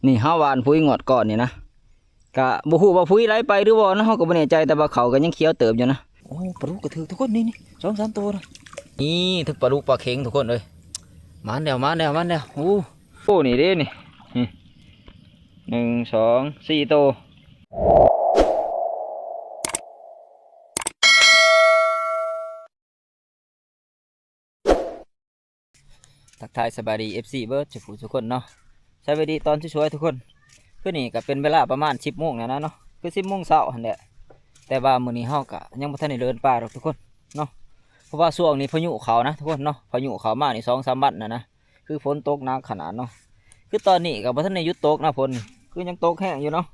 ນີ້ເຮົາຫວ່ານປຸ໋ຍງວດກ່ອນນີ້ນະ ກະບໍ່ຮູ້ວ່າປຸ໋ຍໄຫຼໄປຫຼືບໍ່ນະ ເຮົາກໍບໍ່ແນ່ໃຈ ແຕ່ວ່າເຂົ້າກໍຍັງຂຽວເຕີບຢູ່ນະ. ໂອ້ ປາດຸກກໍຖືກທຸກຄົນ ນີ້ໆ ສອງສາມໂຕນະ. ນີ້ທັງປາດຸກປາເຂັງທຸກຄົນເອີຍ. ມາແລ້ວ ມາແລ້ວ ມາແລ້ວ. ໂອ້ ໂອ້ ນີ້ເດ້ນີ້ ນີ້ ໜຶ່ງ ສອງ ສີ່ໂຕ. ທັກທາຍສະບາຍດີ ເອັຟຊີ ເບິດສູ່ຜູ້ສູ່ຄົນເນາະ. ສະບາຍດີຕອນສວຍໆທຸກຄົນ. ຄືນີ້ກໍເປັນເວລາປະມານສິບໂມງແລ້ວນະເນາະ ຄືສິບໂມງເຊົ້າຫັ້ນແຫຼະ. ແຕ່ວ່າມື້ນີ້ເຮົາກໍຍັງບໍ່ທັນໄດ້ເດີນປ່າດອກທຸກຄົນເນາະ ເພາະວ່າຊ່ວງນີ້ພາຍຸເຂົ້ານະທຸກຄົນເນາະ. ພາຍຸເຂົ້າມານີ້ສອງສາມວັນແລ້ວນະ ຄືຝົນຕົກໜັກຂະໜາດເນາະ. ຄືຕອນນີ້ກໍບໍ່ທັນໄດ້ຢຸດຕົກນະ ຝົນນີ້ຄືຍັງຕົກແຮງຢູ່ເນາະ.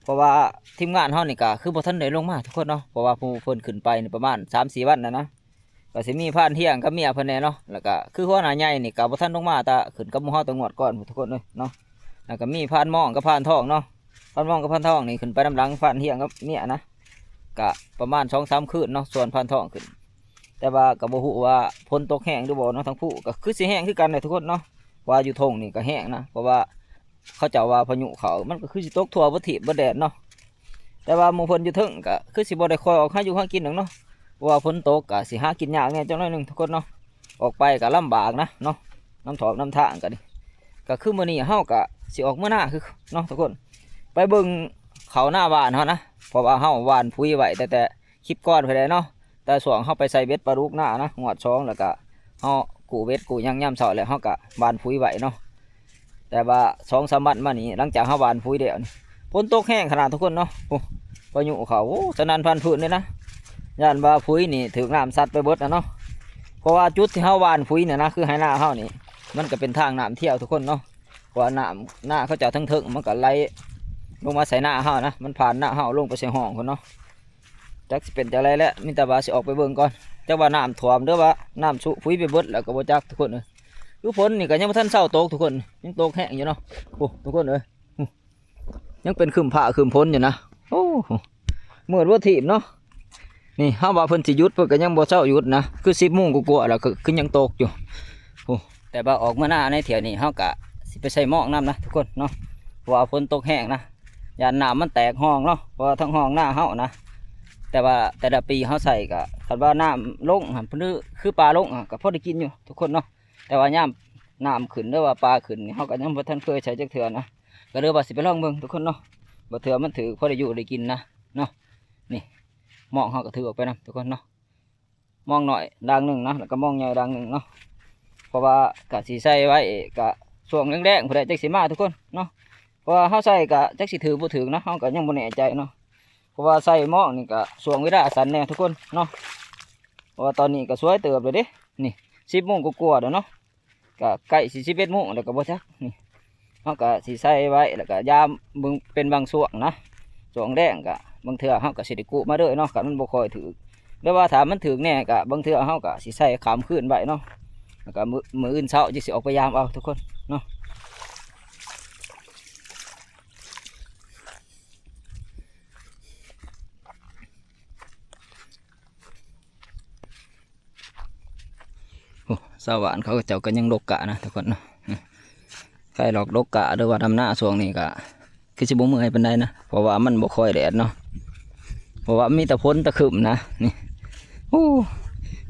ເພາະວ່າທີມງານເຮົານີ້ກໍຄືບໍ່ທັນໄດ້ລົງມາທຸກຄົນເນາະ ເພາະວ່າຜູ້ເພິ່ນຂຶ້ນໄປນີ້ປະມານສາມສີ່ວັນແລ້ວນະ. ກໍຊິມີພານທ່ຽງກັບເມຍເພິ່ນແດ່ເນາະ ແລ້ວກໍຄືຫົວໜ້າໃຫຍ່ນີ້ກໍບໍ່ທັນລົງມາ ແຕ່ຂຶ້ນກັບໝູ່ເຮົາແຕ່ງວດກ່ອນພຸ້ນທຸກຄົນເອີຍເນາະ. ແລ້ວກໍມີພານມອງກັບພານທອງເນາະ. ພານມອງກັບພານທອງນີ້ຂຶ້ນໄປນຳຫຼັງພານທ່ຽງກັບເມຍນະ ກະປະມານສອງສາມຄືນເນາະ ສ່ວນພານທອງຂຶ້ນ. ແຕ່ວ່າກໍບໍ່ຮູ້ວ່າຝົນຕົກແຮງຫຼືບໍ່ເນາະ ທາງພູກໍຄືຊິແຮງຄືກັນແຫຼະທຸກຄົນເນາະ. ວ່າຢູ່ທົ່ງນີ້ກໍແຮງນະ ເພາະວ່າເຂົາເຈົ້າວ່າພາຍຸເຂົ້າ ມັນກໍຄືຊິຕົກທົ່ວເບິດທີບເບິດແດນເນາະ. ແຕ່ວ່າໝູ່ເພິ່ນຢູ່ເທິງກໍຄືຊິບໍ່ໄດ້ຄ່ອຍອອກຫາຢູ່ຫາກິນດອກເນາະ ເພາະວ່າຝົນຕົກກໍຊິຫາກິນຍາກແດ່ຈັກໜ້ອຍໜຶ່ງທຸກຄົນເນາະ. ອອກໄປກໍລຳບາກນະເນາະ ນຳຖອກນຳທາງກໍດີ. ກໍຄືມື້ນີ້ເຮົາກໍຊິອອກເມືອນາຄືເນາະທຸກຄົນ ໄປເບິ່ງເຂົ້ານາບ້ານເຮົານະ ເພາະວ່າເຮົາຫວ່ານປຸ໋ຍໄວ້ແຕ່ ແຕ່ ຄລິບກ່ອນໄປແລ້ວເນາະ ແຕ່ຊ່ວງເຮົາໄປໃສ່ເບັດປາດຸກນານະ ງວດສອງ ແລ້ວກະເຮົາກູ້ເບັດກູ້ຫຍັງຍາມເຊົ້າ ແລ້ວເຮົາກະຫວ່ານປຸ໋ຍໄວ້ເນາະ. ແຕ່ວ່າສອງສາມວັນມານີ້ ຫຼັງຈາກເຮົາຫວ່ານປຸ໋ຍແລ້ວນີ້ ຝົນຕົກແຮງຂະໜາດທຸກຄົນເນາະ. ໂອ້ ພາຍຸເຂົ້າ ໂອ້ ສະໜັ່ນພັນພື້ນເລີຍນະ ຢ້ານວ່າປຸ໋ຍນີ້ຖືກນ້ຳຊັດໄປເບິດນະເນາະ. ເພາະວ່າຈຸດທີ່ເຮົາຫວ່ານປຸ໋ຍນີ້ນະ ຄືໄຮ່ນາເຮົານີ້ ມັນກະເປັນທາງນ້ຳທ່ຽວທຸກຄົນເນາະ. ເພາະວ່ານ້ຳນາເຂົາເຈົ້າເທິງໆ ມັນກະໄຫຼລົງມາໃສ່ນາເຮົານະ ມັນຜ່ານນາເຮົາລົງໄປໃສ່ຮ່ອງພຸ້ນເນາະ. ຈັກຊິເປັນຈັ່ງໃດແຫຼະ ມີແຕ່ວ່າຊິອອກໄປເບິ່ງກ່ອນ ຈັກວ່ານ້ຳຖ້ວມ ຫຼືວ່ານ້ຳຊຸປຸ໋ຍໄປເບິດແລ້ວກໍບໍ່ຈັກທຸກຄົນເອີຍ. ຄືຝົນນີ້ກໍຍັງບໍ່ທັນເຊົາຕົກທຸກຄົນ ຍັງຕົກແຮງຢູ່ເນາະ. ໂອ້ ທຸກຄົນເອີຍ ຍັງເປັນຄຶ້ມຟ້າຄຶ້ມຝົນຢູ່ນະ. ໂອ້ ມືດບໍ່ທີບເນາະ. ນີ້ເຮົາວ່າເພິ່ນຊິຢຸດ ເພິ່ນກໍຍັງບໍ່ເຊົາຢຸດນະ ຄືສິບໂມງກວ່າໆແລ້ວ ຄື ຄືຍັງຕົກຢູ່. ໂອ້ ແຕ່ວ່າອອກມານາໃນຖ້ຽວນີ້ ເຮົາກະຊິໄປໃສ່ມອງນຳນະທຸກຄົນເນາະ ເພາະວ່າຝົນຕົກແຮງນະ ຢ້ານນ້ຳມັນແຕກຮ່ອງເນາະ ເພາະວ່າທາງຮ່ອງນາເຮົານະ. ແຕ່ວ່າແຕ່ລະປີເຮົາໃສ່ກະ ຄັນວ່ານ້ຳລົງຫັ້ນ ຄື ຄືປາລົງຫັ້ນ ກະພໍໄດ້ກິນຢູ່ທຸກຄົນເນາະ. ແຕ່ວ່າຍາມນ້ຳຂຶ້ນ ຫຼືວ່າປາຂຶ້ນນີ້ ເຮົາກໍຍັງບໍ່ທັນເຄີຍໃສ່ຈັກເທື່ອນະ ກໍເລີຍວ່າຊິໄປລອງເບິ່ງທຸກຄົນເນາະ ບາງເທື່ອມັນຖືກ ພໍໄດ້ຢູ່ໄດ້ກິນນະເນາະ. ນີ້ ມອງເຮົາກໍຖືອອກໄປນຳທຸກຄົນເນາະ ມອງນ້ອຍດ່າງໜຶ່ງນະ ແລ້ວກໍມອງໃຫຍ່ດ່າງໜຶ່ງເນາະ. ເພາະວ່າກະຊິໃສ່ໄວ້ກະຊ່ວງແລງໆພຸ້ນແຫຼະ ຈັ່ງຊິມາທຸກຄົນເນາະ. ເພາະວ່າເຮົາໃສ່ກະຈັກຊິຖືກບໍ່ຖືກນະ ເຮົາກໍຍັງບໍ່ແນ່ໃຈເນາະ. ເພາະວ່າໃສ່ມອງນີ້ກະຊ່ວງເວລາສັ້ນແດ່ທຸກຄົນເນາະ ເພາະວ່າຕອນນີ້ກະສວຍເຕີບແລ້ວເດ້. ນີ້ສິບໂມງກວ່າໆແລ້ວເນາະ ກະໃກ້ຊິສິບເອັດໂມງແລ້ວກໍບໍ່ຈັກ. ນີ້ເຮົາກະຊິໃສ່ໄວ້ ແລ້ວກະຍາມເບິ່ງເປັນບາງຊ່ວງນະ ຊ່ວງແລງກະບາງເທື່ອເຮົາກະຊິໄດ້ກູ້ມາເລີຍເນາະ ຄັນມັນບໍ່ຄ່ອຍຖືກ. ຫຼືວ່າຖ້າມັນຖືກແດ່ກະບາງເທື່ອເຮົາກະຊິໃສ່ຂ້າມຄືນໄວ້ເນາະ ແລ້ວກະມື້ ມື້ອື່ນເຊົ້າຈຶ່ງຊິອອກໄປຢາມເອົາທຸກຄົນເນາະ. ໂອ້ ຊາວບ້ານເຂົາເຈົ້າກໍຍັງດົກກ້ານະທຸກຄົນເນາະ. ໃຜລອກດົກກ້າ ຫຼືວ່າດຳນາຊ່ວງນີ້ກໍຄືຊິບໍ່ເມື່ອຍປານໃດນະ ເພາະວ່າມັນບໍ່ຄ່ອຍແດດເນາະ ເພາະວ່າມີແຕ່ຝົນແຕ່ຄຶ້ມນະ. ນີ້ ໂອ້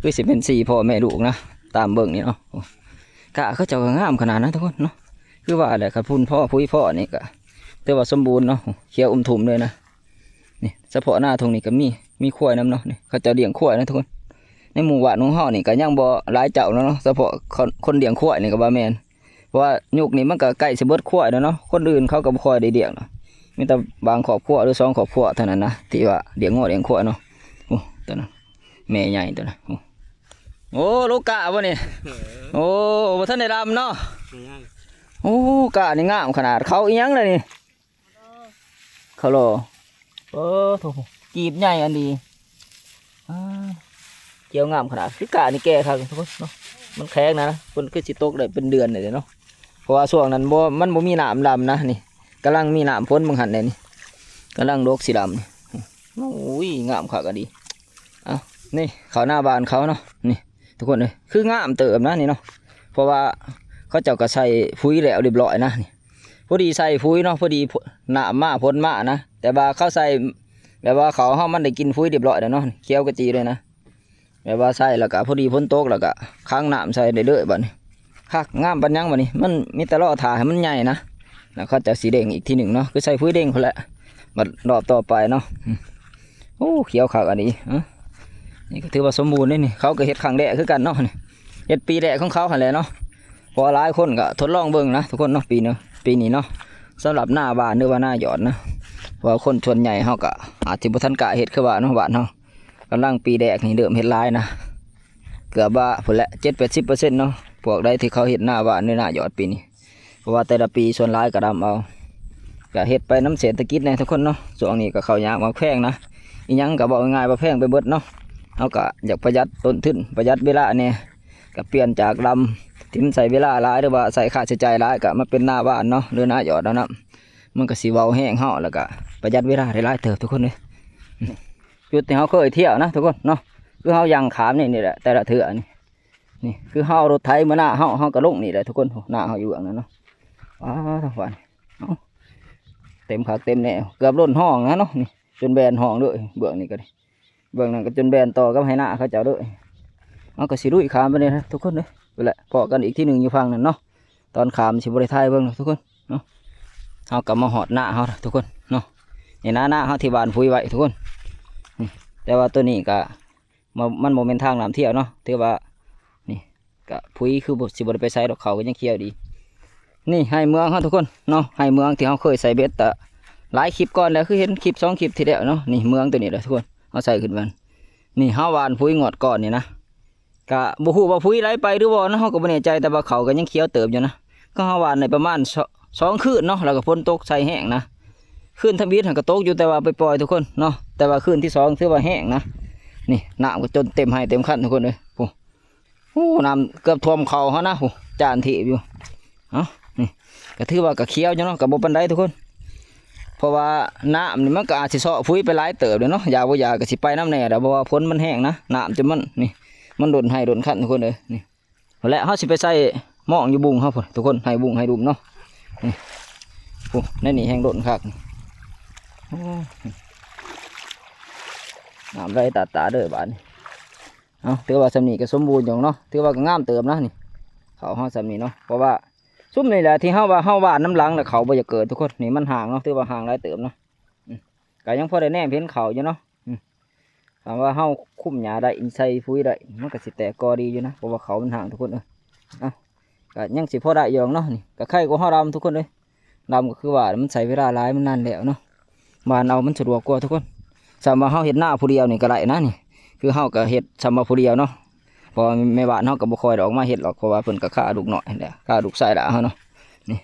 ຄືຊິເປັນສີ່ພໍ່ແມ່ລູກນະ ຕາມເບິ່ງນີ້ເນາະ. ໂອ້ ກ້າເຂົາເຈົ້າກໍງາມຂະໜາດນະທຸກຄົນເນາະ. ຄືວ່າແຫຼະ ຄັນຝຸ່ນພໍ ປຸ໋ຍພໍນີ້ກໍຖືວ່າສົມບູນເນາະ ຂຽວອຸ່ມທຸ່ມເລີຍນະ. ນີ້ສະເພາະນາທົ່ງນີ້ກໍມີ ມີຄວາຍນຳເນາະ. ນີ້ເຂົາເຈົ້າລ້ຽງຄວາຍນະທຸກຄົນ. ໃນໝູ່ບ້ານຂອງເຮົານີ້ກໍຍັງບໍ່ຫຼາຍເຈົ້າແລ້ວເນາະ ສະເພາະຄົນ ຄົນລ້ຽງຄວາຍນີ້ກໍວ່າແມ່ນ ເພາະວ່າຍຸກນີ້ມັນກໍໃກ້ຊິເບິດຄວາຍແລ້ວເນາະ ຄົນອື່ນເຂົາກໍບໍ່ຄ່ອຍໄດ້ລ້ຽງເນາະ. ມີແຕ່ບາງຄອບຄົວ ຫຼື ສອງຄອບຄົວເທົ່ານັ້ນນະ ທີ່ວ່າລ້ຽງງົວລ້ຽງຄວາຍເນາະ. ໂອ້ ຕົວນັ້ນແມ່ໃຫຍ່ຕົວນັ້ນ. ໂອ້ ໂອ້ ລູກກ້າບໍ່ນີ້? ເອີ ໂອ້ ບໍ່ທັນໄດ້ດຳເນາະ. ແມ່ໃຫຍ່ ໂອ້ ກ້ານີ້ງາມຂະໜາດ ເຂົາອີ່ຫຍັງລະນີ້? ເຂົາລໍ ເອີ ໂທ້ ກີບໃຫຍ່ອັນດີ. ອ່າ ຂຽວງາມຂະໜາດ ຄືກ້ານີ້ແກ່ຄັກທຸກຄົນເນາະ. ມັນແຂງນະ ເພິ່ນຄືຊິຕົກໄດ້ເປັນເດືອນເລີຍເນາະ ເພາະວ່າຊ່ວງນັ້ນບໍ່ ມັນບໍ່ມີນ້ຳດຳນະ. ນີ້ກຳລັງມີນ້ຳຝົນເບິ່ງຫັ້ນແດ່ ນີ້ກຳລັງດົກຊິດຳ. ໂອ້ຍ ງາມຄັກອັນດີ. ເອົ້າ ນີ້ເຂົ້ານາບ້ານເຂົາເນາະ ນີ້ ທຸກຄົນເອີຍ ຄືງາມເຕີບນະນີ້ເນາະ ເພາະວ່າເຂົາເຈົ້າກໍໃສ່ປຸ໋ຍແລ້ວຮຽບຮ້ອຍນະ. ນີ້ ພໍດີໃສ່ຝຸ່ນເນາະ ພໍດີ ນ້ຳມາຝົນມານະ ແຕ່ວ່າເຂົາໃສ່ແບບວ່າເຂົາເຮົາມັນໄດ້ກິນຝຸ່ນຮຽບຮ້ອຍແລ້ວເນາະ ຂຽວຂະຈີເລີຍນະ ແບບວ່າໃສ່ແລ້ວກະພໍດີຝົນຕົກ ແລ້ວກະຂັງນ້ຳໃສ່ໄດ້ເລີຍບາດນີ້ ຄັກງາມປານຫຍັງບາດນີ້ ມັນມີແຕ່ລໍຖ້າໃຫ້ມັນໃຫຍ່ນະ ແລ້ວເຂົາເຈົ້າຊິເລັ່ງອີກທີໜຶ່ງເນາະ ຄືໃສ່ຝຸ່ນເລັ່ງພຸ້ນແຫຼະ ບັດຮອບຕໍ່ໄປເນາະ ໂອ້ ຂຽວຄັກອີ່ຫຼີ ນີ້ກໍຖືວ່າສົມບູນເດ້ນີ້ ເຂົາກໍເຮັດຄັ້ງແລກຄືກັນເນາະ ນີ້ເຮັດປີແລກຂອງເຂົາຫັ້ນແຫຼະເນາະ ເພາະວ່າຫຼາຍຄົນກໍທົດລອງເບິ່ງນະທຸກຄົນເນາະ ປີເນາະ ປີນີ້ເນາະ ສຳລັບນາຫວ່ານ ຫຼືວ່ານາຢອດນະ ເພາະວ່າຄົນສ່ວນໃຫຍ່ເຮົາກໍອາດຊິບໍ່ທັນກ້າເຮັດຄືວ່າເນາະ ບ້ານເຮົາກຳລັງປີແລກນີ້ເລີ່ມເຮັດຫຼາຍນະ ເກືອບວ່າພຸ້ນແຫຼະ ເຈັດແປດສິບເປີເຊັນເນາະ ພວກໃດທີ່ເຂົາເຮັດນາຫວ່ານ ຫຼືນາຢອດປີນີ້ ເພາະວ່າແຕ່ລະປີສ່ວນຫຼາຍກໍດຳເອົາ ກໍເຮັດໄປນຳເສດຖະກິດແດ່ທຸກຄົນເນາະ ຊ່ວງນີ້ກໍເຂົ້າຍາກໝາກແພງນະ ອີ່ຫຍັງກໍເວົ້າງ່າຍໆວ່າແພງໄປເບິດເນາະ ເຮົາກໍຢາກປະຢັດຕົ້ນທຶນ ປະຢັດເວລາແດ່ ກໍປ່ຽນຈາກດຳທີ່ມັນໃຊ້ເວລາຫຼາຍ ຫຼືວ່າໃຊ້ຄ່າໃຊ້ຈ່າຍຫຼາຍ ກໍມາເປັນນາຫວ່ານເນາະ ຫຼືນາຢອດເອົານຳ ມັນກໍຊິເບົາແຮງເຮົາ ແລ້ວກໍປະຢັດເວລາໄດ້ຫຼາຍເຕີບທຸກຄົນເອີຍ ຈຸດທີ່ເຮົາເຄີຍທ່ຽວນະທຸກຄົນເນາະ ຄືເຮົາຍ່າງຂ້າມນີ້ ນີ້ແຫຼະ ແຕ່ລະເທື່ອນີ້ ນີ້ຄືເຮົາເອົາລົດໄຖມານາເຮົາ ເຮົາກໍລົງນີ້ແຫຼະທຸກຄົນ ນາເຮົາຢູ່ເບື້ອງນັ້ນເນາະ ອ້າ ທາງຂວານີ້ ເອົ້າ ເຕັມຄັກເຕັມແນ່ ເກືອບລົ້ນຮ່ອງນະເນາະ ນີ້ຈົນແບນຮ່ອງເລີຍ ເບື້ອງນີ້ກໍໄດ້ ເບື້ອງນັ້ນກໍຈົນແບນຕໍ່ກັບໄຮ່ນາເຂົາເຈົ້າເລີຍ ເຮົາກໍຊິລຸຍຂ້າມໄປນີ້ນະທຸກຄົນເອີຍ ພຸ້ນແຫຼະ ພໍ້ກັນອີກທີໜຶ່ງຢູ່ຝັ່ງນັ້ນເນາະ ຕອນຂ້າມຊິບໍ່ໄດ້ຖ່າຍເບິ່ງດອກທຸກຄົນເນາະ ເຮົາກໍມາຮອດນາເຮົາທຸກຄົນເນາະ ນີ້ນາ ນາເຮົາທີ່ຫວ່ານຝຸ່ນໄວ້ທຸກຄົນ ນີ້ ແຕ່ວ່າໂຕນີ້ກໍ ບໍ່ ມັນບໍ່ແມ່ນທາງນ້ຳທ່ຽວເນາະ ຖືວ່າ ນີ້ກະຝຸ່ນຄືບໍ່ ຊິບໍ່ໄດ້ໄປໃສດອກ ເຂົາກໍຍັງຂຽວດີ ນີ້ໄຮ່ເມືອງເຮົາທຸກຄົນເນາະ ໄຮ່ເມືອງທີ່ເຮົາເຄີຍໃສ່ເບັດຕະຫຼາຍຄລິບກ່ອນແລ້ວ ຄືເຫັນຄລິບສອງຄລິບທີ່ແລ້ວເນາະ ນີ້ເມືອງໂຕນີ້ແຫຼະທຸກຄົນ ເຮົາໃສ່ຂຶ້ນມາ ນີ້ເຮົາຫວ່ານຝຸ່ນງວດກ່ອນນີ້ນະ ກະບໍ່ຮູ້ວ່າຝຸ່ນໄຫຼໄປຫຼືບໍ່ນະ ເຮົາກໍບໍ່ແນ່ໃຈ ແຕ່ວ່າເຂົາກໍຍັງຂຽວເຕີບຢູ່ນະ ກໍເຮົາຫວ່ານໄດ້ປະມານສອງ ສອງຄືນເນາະ ແລ້ວກໍຝົນຕົກໃສ່ແຮງນະ ຄືນທຳອິດຫັ້ນກໍຕົກຢູ່ ແຕ່ວ່າປ່ອຍໆທຸກຄົນເນາະ ແຕ່ວ່າຄືນທີສອງຖືວ່າແຮງນະ ນີ້ນ້ຳກໍຈົນເຕັມໄຮ່ເຕັມຄັນທຸກຄົນເອີຍ ໂອ້ ໂອ້ ນ້ຳເກືອບຖ້ວມເຂົ້າເຮົານະ ໂອ້ ຈານຖີບຢູ່ ເອົ້າ ນີ້ກໍຖືວ່າກໍຂຽວຢູ່ເນາະ ກໍບໍ່ປານໃດທຸກຄົນ ເພາະວ່ານ້ຳນີ້ມັນກໍອາດຊິເຊາະຝຸ່ນໄປຫຼາຍເຕີບເດ້ເນາະ ຢາກບໍ່ຢາກກໍຊິໄປນຳແດ່ແຫຼະ ເພາະວ່າຝົນມັນແຮງນະ ນ້ຳຈົນມັນ ນີ້ ມັນລົ້ນໄຮ່ລົ້ນຄັນທຸກຄົນເອີຍ ນີ້ ພຸ້ນແຫຼະ ເຮົາຊິໄປໃສ່ມອງຢູ່ບຸງເຮົາພຸ້ນທຸກຄົນ ໄຮ່ບຸງໄຮ່ດຸ່ມເນາະ ນີ້ ໂອ້ ໃນນີ້ແຮງດົນຄັກ ໂອ້ ນ້ຳໄຫຼຕາດຕາເດີບາດນີ້ ເອົ້າ ຖືວ່າສ່ຳນີ້ກໍສົມບູນຢູ່ເນາະ ຖືວ່າກໍງາມເຕີບນະນີ້ ເຂົ້າເຮົາສ່ຳນີ້ເນາະ ເພາະວ່າຊຸມນີ້ແຫຼະທີ່ເຮົາວ່າເຮົາຫວ່ານນຳຫຼັງແລ້ວເຂົ້າບໍ່ຢາກເກີດທຸກຄົນ ນີ້ມັນຫ່າງເນາະ ຖືວ່າຫ່າງຫຼາຍເຕີບເນາະ ອືມ ກໍຍັງພໍໄດ້ແນມເຫັນເຂົ້າຢູ່ເນາະ ອືມ ຖ້າວ່າເຮົາຄຸມຫຍ້າໄດ້ ໃສ່ຝຸ່ນໄດ້ ມັນກໍຊິແຕກກໍດີຢູ່ນະ ເພາະວ່າເຂົ້າມັນຫ່າງທຸກຄົນເອີຍ ເອົ້າ ກໍຍັງຊິພໍໄດ້ຢູ່ດອກເນາະ ນີ້ກໍໄຄກວ່າເຮົາດຳທຸກຄົນເອີຍ ດຳກໍຄືວ່າມັນໃຊ້ເວລາຫຼາຍ ມັນນານແລ້ວເນາະ ຫວ່ານເອົາມັນສະດວກກວ່າທຸກຄົນ ສ່ຳວ່າເຮົາເຮັດນາຜູ້ດຽວນີ້ກໍໄດ້ນະນີ້ ຄືເຮົາກໍເຮັດສ່ຳວ່າຜູ້ດຽວເນາະ ເພາະວ່າແມ່ບ້ານເຮົາກໍບໍ່ຄ່ອຍໄດ້ອອກມາເຮັດດອກ ເພາະວ່າເພິ່ນກໍຄາລູກນ້ອຍຫັ້ນແຫຼະ ຄາລູກຊາຍຫຼ້າເຮົາເນາະ ນີ້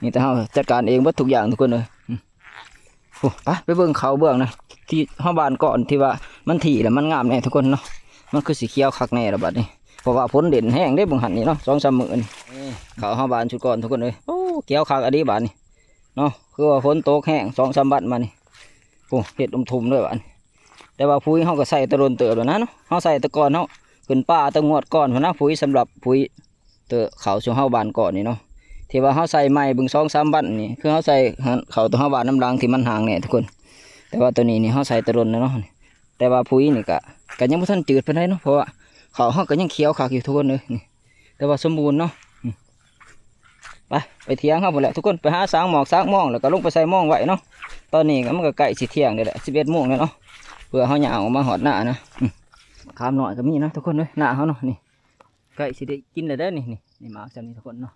ມີແຕ່ເຮົາຈັດການເອງເບິດທຸກຢ່າງທຸກຄົນເອີຍ ອືມ ໂອ້ ໄປ ໄປເບິ່ງເຂົ້າເບື້ອງນະ ທີ່ເຮົາຫວ່ານກ່ອນ ທີ່ວ່າມັນຖີ່ແລ້ວມັນງາມແດ່ທຸກຄົນເນາະ ມັນຄືຊິຂຽວຄັກແນ່ລະບັດນີ້ ເພາະວ່າຝົນເດັ່ນແຮງເດ້ ເບິ່ງຫັ້ນນີ້ເນາະ ສອງສາມມື້ນີ້ ເຂົ້າເຮົາຫວ່ານຊຸດກ່ອນທຸກຄົນເອີຍ ໂອ້ ຂຽວຄັກອີ່ຫຼີບາດນີ້ເນາະ ຄືວ່າຝົນຕົກແຮງສອງສາມວັນມານີ້ ໂອ້ ເຮັດອຸມທຸ່ມເລີຍບາດນີ້ ແຕ່ວ່າປຸ໋ຍເຮົາກໍໃສ່ແຕ່ດົນເຕີບແລ້ວນະເນາະ ເຮົາໃສ່ແຕ່ກ່ອນເນາະ ຂຶ້ນປ່າແຕ່ງວດກ່ອນພຸ້ນນະ ປຸ໋ຍສຳລັບປຸ໋ຍ ເຕີເຂົ້າສູ່ເຮົາຫວ່ານກ່ອນນີ້ເນາະ ທີ່ວ່າເຮົາໃສ່ໃໝ່ເບິ່ງສອງສາມວັນນີ້ ຄືເຮົາໃສ່ເຂົ້າຕົວເຮົາຫວ່ານນຳຫຼັງທີ່ມັນຫ່າງແນ່ທຸກຄົນ ແຕ່ວ່າຕົວນີ້ນີ້ເຮົາໃສ່ແຕ່ດົນແລ້ວເນາະ ແຕ່ວ່າປຸ໋ຍນີ້ກະ ກະຍັງບໍ່ທັນຈືດປານໃດເນາະ ເພາະວ່າເຂົ້າເຮົາກະຍັງຂຽວຄັກຢູ່ທຸກຄົນເອີຍ ນີ້ ແຕ່ວ່າສົມບູນເນາະ ອືມ ໄປ ໄປຖຽງເຮົາພຸ້ນແຫຼະທຸກຄົນ ໄປຫາສາງໝອກສາງມອງ ແລ້ວກໍລົງໄປໃສ່ມອງໄວ້ເນາະ ຕອນນີ້ກໍມັນກໍໃກ້ຊິທ່ຽງແລ້ວແຫຼະ ສິບເອັດໂມງແລ້ວເນາະ ເພື່ອເຮົາຍ່າງອອກມາຮອດນານະ ອືມ ຂາມນ້ອຍກໍມີນະທຸກຄົນເອີຍ ນາເຮົາເນາະ ນີ້ ໃກ້ຊິໄດ້ກິນແລ້ວເດ້ນີ້ ນີ້ ນີ້ໝາກຊ່ຳນີ້ທຸກຄົນເນາະ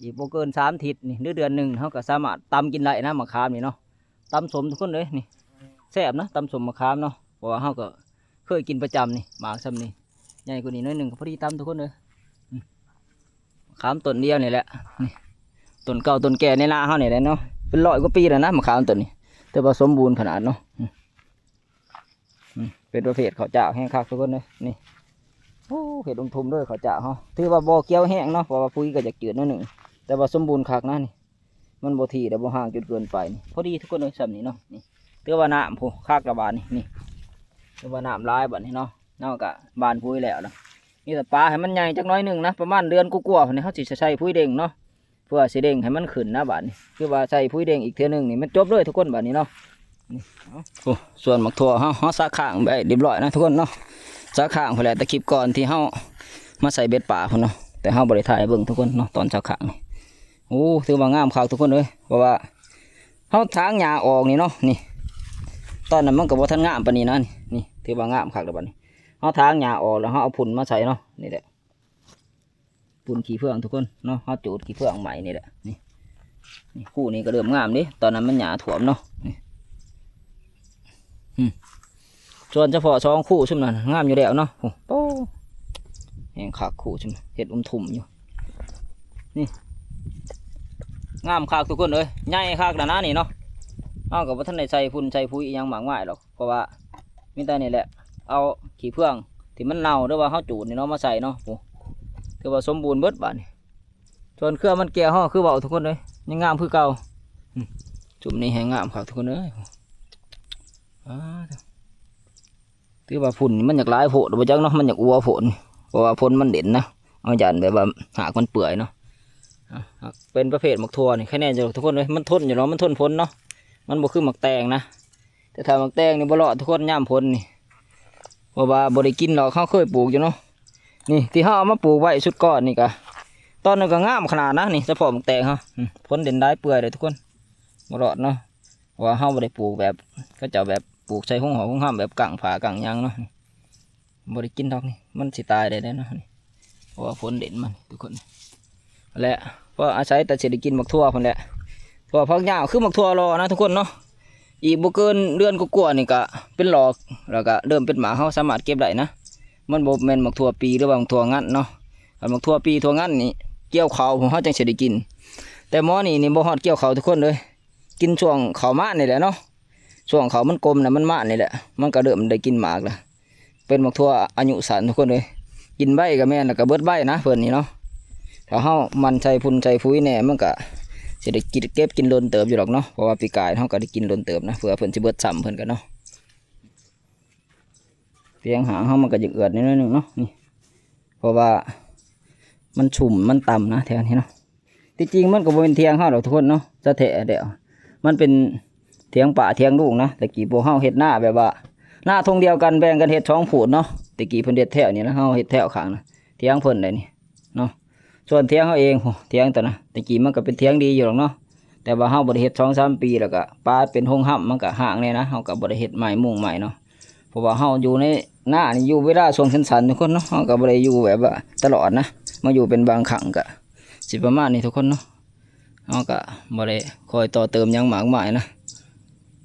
ອີກບໍ່ເກີນສາມທິດນີ້ ຫຼືເດືອນໜຶ່ງ ເຮົາກໍສາມາດຕຳກິນໄດ້ນະ ໝາກຂາມນີ້ເນາະ ຕຳສົ້ມທຸກຄົນເອີຍ ນີ້ ແຊບນະ ຕຳສົ້ມໝາກຂາມເນາະ ເພາະວ່າເຮົາກໍເຄີຍກິນປະຈຳນີ້ ໝາກຊ່ຳນີ້ ໃຫຍ່ກວ່ານີ້ໜ້ອຍໜຶ່ງກໍພໍດີຕຳທຸກຄົນເອີຍ ອືມ ໝາກຂາມຕົ້ນດຽວນີ້ແຫຼະ ນີ້ ຕົ້ນເກົ່າຕົ້ນແກ່ໃນນາເຮົານີ້ແຫຼະເນາະ ເປັນຮ້ອຍກວ່າປີແລ້ວນະ ໝາກຂາມຕົ້ນນີ້ ແຕ່ວ່າສົມບູນຂະໜາດເນາະ ອືມ ອືມ ເປັນປະເພດເຂົ້າຈາກແຮງຄັກທຸກຄົນເອີຍ ນີ້ ໂອ້ ເຮັດອຸມທຸ່ມເດີເຂົ້າຈາກເຮົາ ຖືວ່າບໍ່ຂຽວແຮງເນາະ ເພາະວ່າປຸ໋ຍກໍຢາກຈືດໜ້ອຍໜຶ່ງ ແຕ່ວ່າສົມບູນຄັກນະນີ້ ມັນບໍ່ຖີ່ ແລະບໍ່ຫ່າງຈົນເກີນໄປນີ້ ພໍດີທຸກຄົນເອີຍ ຊ່ຳນີ້ເນາະ ນີ້ ຖືວ່ານ້ຳພຸ້ນ ຄັກລະບາດນີ້ ນີ້ ຖືວ່ານ້ຳຫຼາຍບາດນີ້ເນາະ ເຮົາກໍຫວ່ານປຸ໋ຍແລ້ວລະ ມີແຕ່ປາໃຫ້ມັນໃຫຍ່ຈັກໜ້ອຍໜຶ່ງນະ ປະມານເດືອນກວ່າໆພຸ້ນນີ້ ເຮົາຊິໃສ່ປຸ໋ຍເດັ່ງເນາະ ເພື່ອຊິເລັ່ງໃຫ້ມັນຂຶ້ນນະ. ບາດນີ້ຄືວ່າໃສ່ປຸ໋ຍເລັ່ງອີກເທື່ອໜຶ່ງນີ້ ມັນຈົບເລີຍທຸກຄົນ. ບາດນີ້ເນາະ ນີ້ ໂອ້ ສ່ວນໝາກຖົ່ວເຮົາ ເຮົາສະຄ້າງໄວ້ຮຽບຮ້ອຍນະທຸກຄົນເນາະ, ສະຄ້າງພຸ້ນແຫຼະ ແຕ່ຄລິບກ່ອນທີ່ເຮົາມາໃສ່ເບັດປາພຸ້ນເນາະ, ແຕ່ເຮົາບໍ່ໄດ້ຖ່າຍໃຫ້ເບິ່ງທຸກຄົນເນາະ ຕອນສະຄ້າງນີ້. ໂອ້ ຖືວ່າງາມຄັກທຸກຄົນເອີຍ, ເພາະວ່າເຮົາຖາງຫຍ້າອອກນີ້ເນາະ, ນີ້ ຕອນນັ້ນມັນກໍບໍ່ທັນງາມປານນີ້ນະ. ນີ້ ນີ້ ຖືວ່າງາມຄັກແລ້ວ. ບາດນີ້ເຮົາຖາງຫຍ້າອອກແລ້ວ ເຮົາເອົາຝຸ່ນມາໃສ່ເນາະ, ນີ້ແຫຼະ ຝຸ່ນຂີ້ເຟືອງທຸກຄົນເນາະ, ເຮົາຈູດຂີ້ເຟືອງໃໝ່ນີ້ແຫຼະ. ນີ້ ນີ້ ຄູ່ນີ້ກໍເລີ່ມງາມເດ້, ຕອນນັ້ນມັນຫຍ້າຖ້ວມເນາະ. ນີ້ ອືມ ສ່ວນສະເພາະສອງຄູ່ຊຸມນັ້ນງາມຢູ່ແລ້ວເນາະ. ໂອ້ໂຫ ແຮງຄັກຄູ່ຊຸມ ເຮັດອຸມທຸ່ມຢູ່. ນີ້ ງາມຄັກທຸກຄົນເອີຍ, ໃຫຍ່ຄັກແລ້ວນະນີ້ເນາະ. ເຮົາກໍບໍ່ທັນໄດ້ໃສ່ຝຸ່ນໃສ່ປຸ໋ຍອີ່ຫຍັງມາກມາຍດອກ, ເພາະວ່າມີແຕ່ນີ້ແຫຼະ ເອົາຂີ້ເຟືອງທີ່ມັນເນົ່າ ຫຼືວ່າເຮົາຈູດນີ້ເນາະ ມາໃສ່ເນາະ. ໂອ້ ຖືວ່າສົມບູນເບິດບາດນີ້. ສ່ວນເຄືອມັນແກ້ວເຮົາຄືເວົ້າທຸກຄົນເອີຍ ຍັງງາມຄືເກົ່າ. ອືມ ຊຸມນີ້ແຮງງາມຄັກທຸກຄົນເອີຍ. ອ້າ ຖືວ່າຝຸ່ນມັນຢາກຫຼາຍໂພດບໍ່ຈັກເນາະ, ມັນຢາກອົວໂພດ ເພາະວ່າຝົນມັນເດັ່ນນະ, ເຮົາຢ້ານແບບວ່າຮາກມັນເປື່ອຍເນາະ. ອ່າ ເປັນປະເພດໝາກຖົ່ວນີ້ ຄະແນນຢູ່ດອກທຸກຄົນເອີຍ, ມັນທົນຢູ່ເນາະ, ມັນທົນຝົນເນາະ, ມັນບໍ່ຄືໝາກແຕງນະ. ແຕ່ຖ້າໝາກແຕງນີ້ບໍ່ລອດທຸກຄົນ ຍາມຝົນນີ້ ເພາະວ່າບໍ່ໄດ້ກິນດອກ. ເຮົາເຄີຍປູກຢູ່ເນາະ, ນີ້ທີ່ເຮົາເອົາມາປູກໄວ້ຊຸດກ່ອນນີ້ກະ ຕອນນັ້ນກໍງາມຂະໜາດນະ. ນີ້ສະເພາະໝາກແຕງເຮົາ ອືມ ຝົນເດັ່ນຫຼາຍເປື່ອຍເລີຍທຸກຄົນ, ບໍ່ລອດເນາະ. ເພາະວ່າເຮົາບໍ່ໄດ້ປູກແບບເຂົາເຈົ້າແບບປູກໃສ່ໂຮງຫໍໂຮງຮຳ ແບບກ້າງຜ້າກ້າງຫຍັງເນາະ, ບໍ່ໄດ້ກິນດອກນີ້ ມັນຊິຕາຍໄດ້ເດ້ເນາະ. ນີ້ ເພາະວ່າຝົນເດັ່ນມັນທຸກຄົນ ແລະ ກໍອາໄສແຕ່ຊິໄດ້ກິນໝາກຖົ່ວພຸ້ນແຫຼະ, ເພາະວ່າຜັກຫຍ້າວຄືໝາກຖົ່ວຫຼໍ່ນະທຸກຄົນເນາະ. ອີກບໍ່ເກີນເດືອນກວ່າໆນີ້ກະເປັນຫຼອກ ແລ້ວກະເລີ່ມເປັນໝາກ, ເຮົາສາມາດເກັບໄດ້ນະ. ມັນບໍ່ແມ່ນໝາກຖົ່ວປີ ຫຼືວ່າໝາກຖົ່ວງັນເນາະ. ຄັນໝາກຖົ່ວປີຖົ່ວງັນນີ້ ກ່ຽວເຂົ້າເຮົາຈັ່ງຊິໄດ້ກິນ, ແຕ່ໝໍນີ້ນີ້ບໍ່ຮອດກ່ຽວເຂົ້າທຸກຄົນເອີຍ, ກິນຊ່ວງເຂົ້າມານີ້ແຫຼະເນາະ. ຊ່ວງເຂົ້າມັນກົມນະ ມັນມານີ້ແຫຼະ ມັນກໍເລີ່ມໄດ້ກິນໝາກລະ. ເປັນໝາກຖົ່ວອາຍຸສັ້ນທຸກຄົນເອີຍ, ກິນໄວກໍແມ່ນ ແລ້ວກໍເບິດໄວນະເພິ່ນນີ້ເນາະ. ຖ້າເຮົາໝັ່ນໃສ່ຝຸ່ນໃສ່ປຸ໋ຍແດ່ ມັນກໍຊິໄດ້ກິນ ເກັບກິນດົນເຕີບຢູ່ດອກເນາະ, ເພາະວ່າປີກາຍເຮົາກໍໄດ້ກິນດົນເຕີບນະ ເພື່ອເພິ່ນຊິເບິດຊ້ຳເພິ່ນກໍເນາະ. ທຽງຫາງເຮົາມັນກໍຢາກເອືອດໜ້ອຍໜຶ່ງເນາະ ນີ້ ເພາະວ່າມັນຊຸ່ມມັນຕ່ຳນະແຖວນີ້ເນາະ. ທີ່ຈິງມັນກໍບໍ່ແມ່ນຖຽງເຮົາດອກທຸກຄົນເນາະ, ສະແທ້ແລ້ວມັນເປັນຖຽງປ້າຖຽງລຸງນະ. ແຕ່ກີ້ພວກເຮົາເຮັດນາແບບວ່າ ນາທົ່ງດຽວກັນ ແບ່ງກັນເຮັດສອງພູດເນາະ. ແຕ່ກີ້ເພິ່ນເຮັດແຖວນີ້ນະ, ເຮົາເຮັດແຖວຂ້າງນະ, ຖຽງເພິ່ນໄດ໋ນີ້ເນາະ. ສ່ວນຖຽງເຮົາເອງ ໂອ້ ຖຽງຕົວນະ ແຕ່ກີ້ມັນກໍເປັນຖຽງດີຢູ່ດອກເນາະ, ແຕ່ວ່າເຮົາບໍ່ໄດ້ເຮັດສອງສາມປີ ແລ້ວກໍປາເປັນໂຮງຮຳ ມັນກໍຮ້າງແດ່ນະ. ເຮົາກໍບໍ່ໄດ້ເຮັດໃໝ່ມຸງໃໝ່ເນາະ, ເພາະວ່າເຮົາຢູ່ໃນນານີ້ຢູ່ເວລາຊ່ວງສັ້ນໆ ທຸກຄົນເນາະ, ເຮົາກໍບໍ່ໄດ້ຢູ່ແບບວ່າຕະຫຼອດນະ, ມາຢູ່ເປັນບາງຄັ້ງ ກໍຊິປະມານນີ້ທຸກຄົນເນາະ. ເຮົາກໍບໍ່ໄດ້ຄ່ອຍຕໍ່ເຕີມຫຍັງມາກມາຍນະ,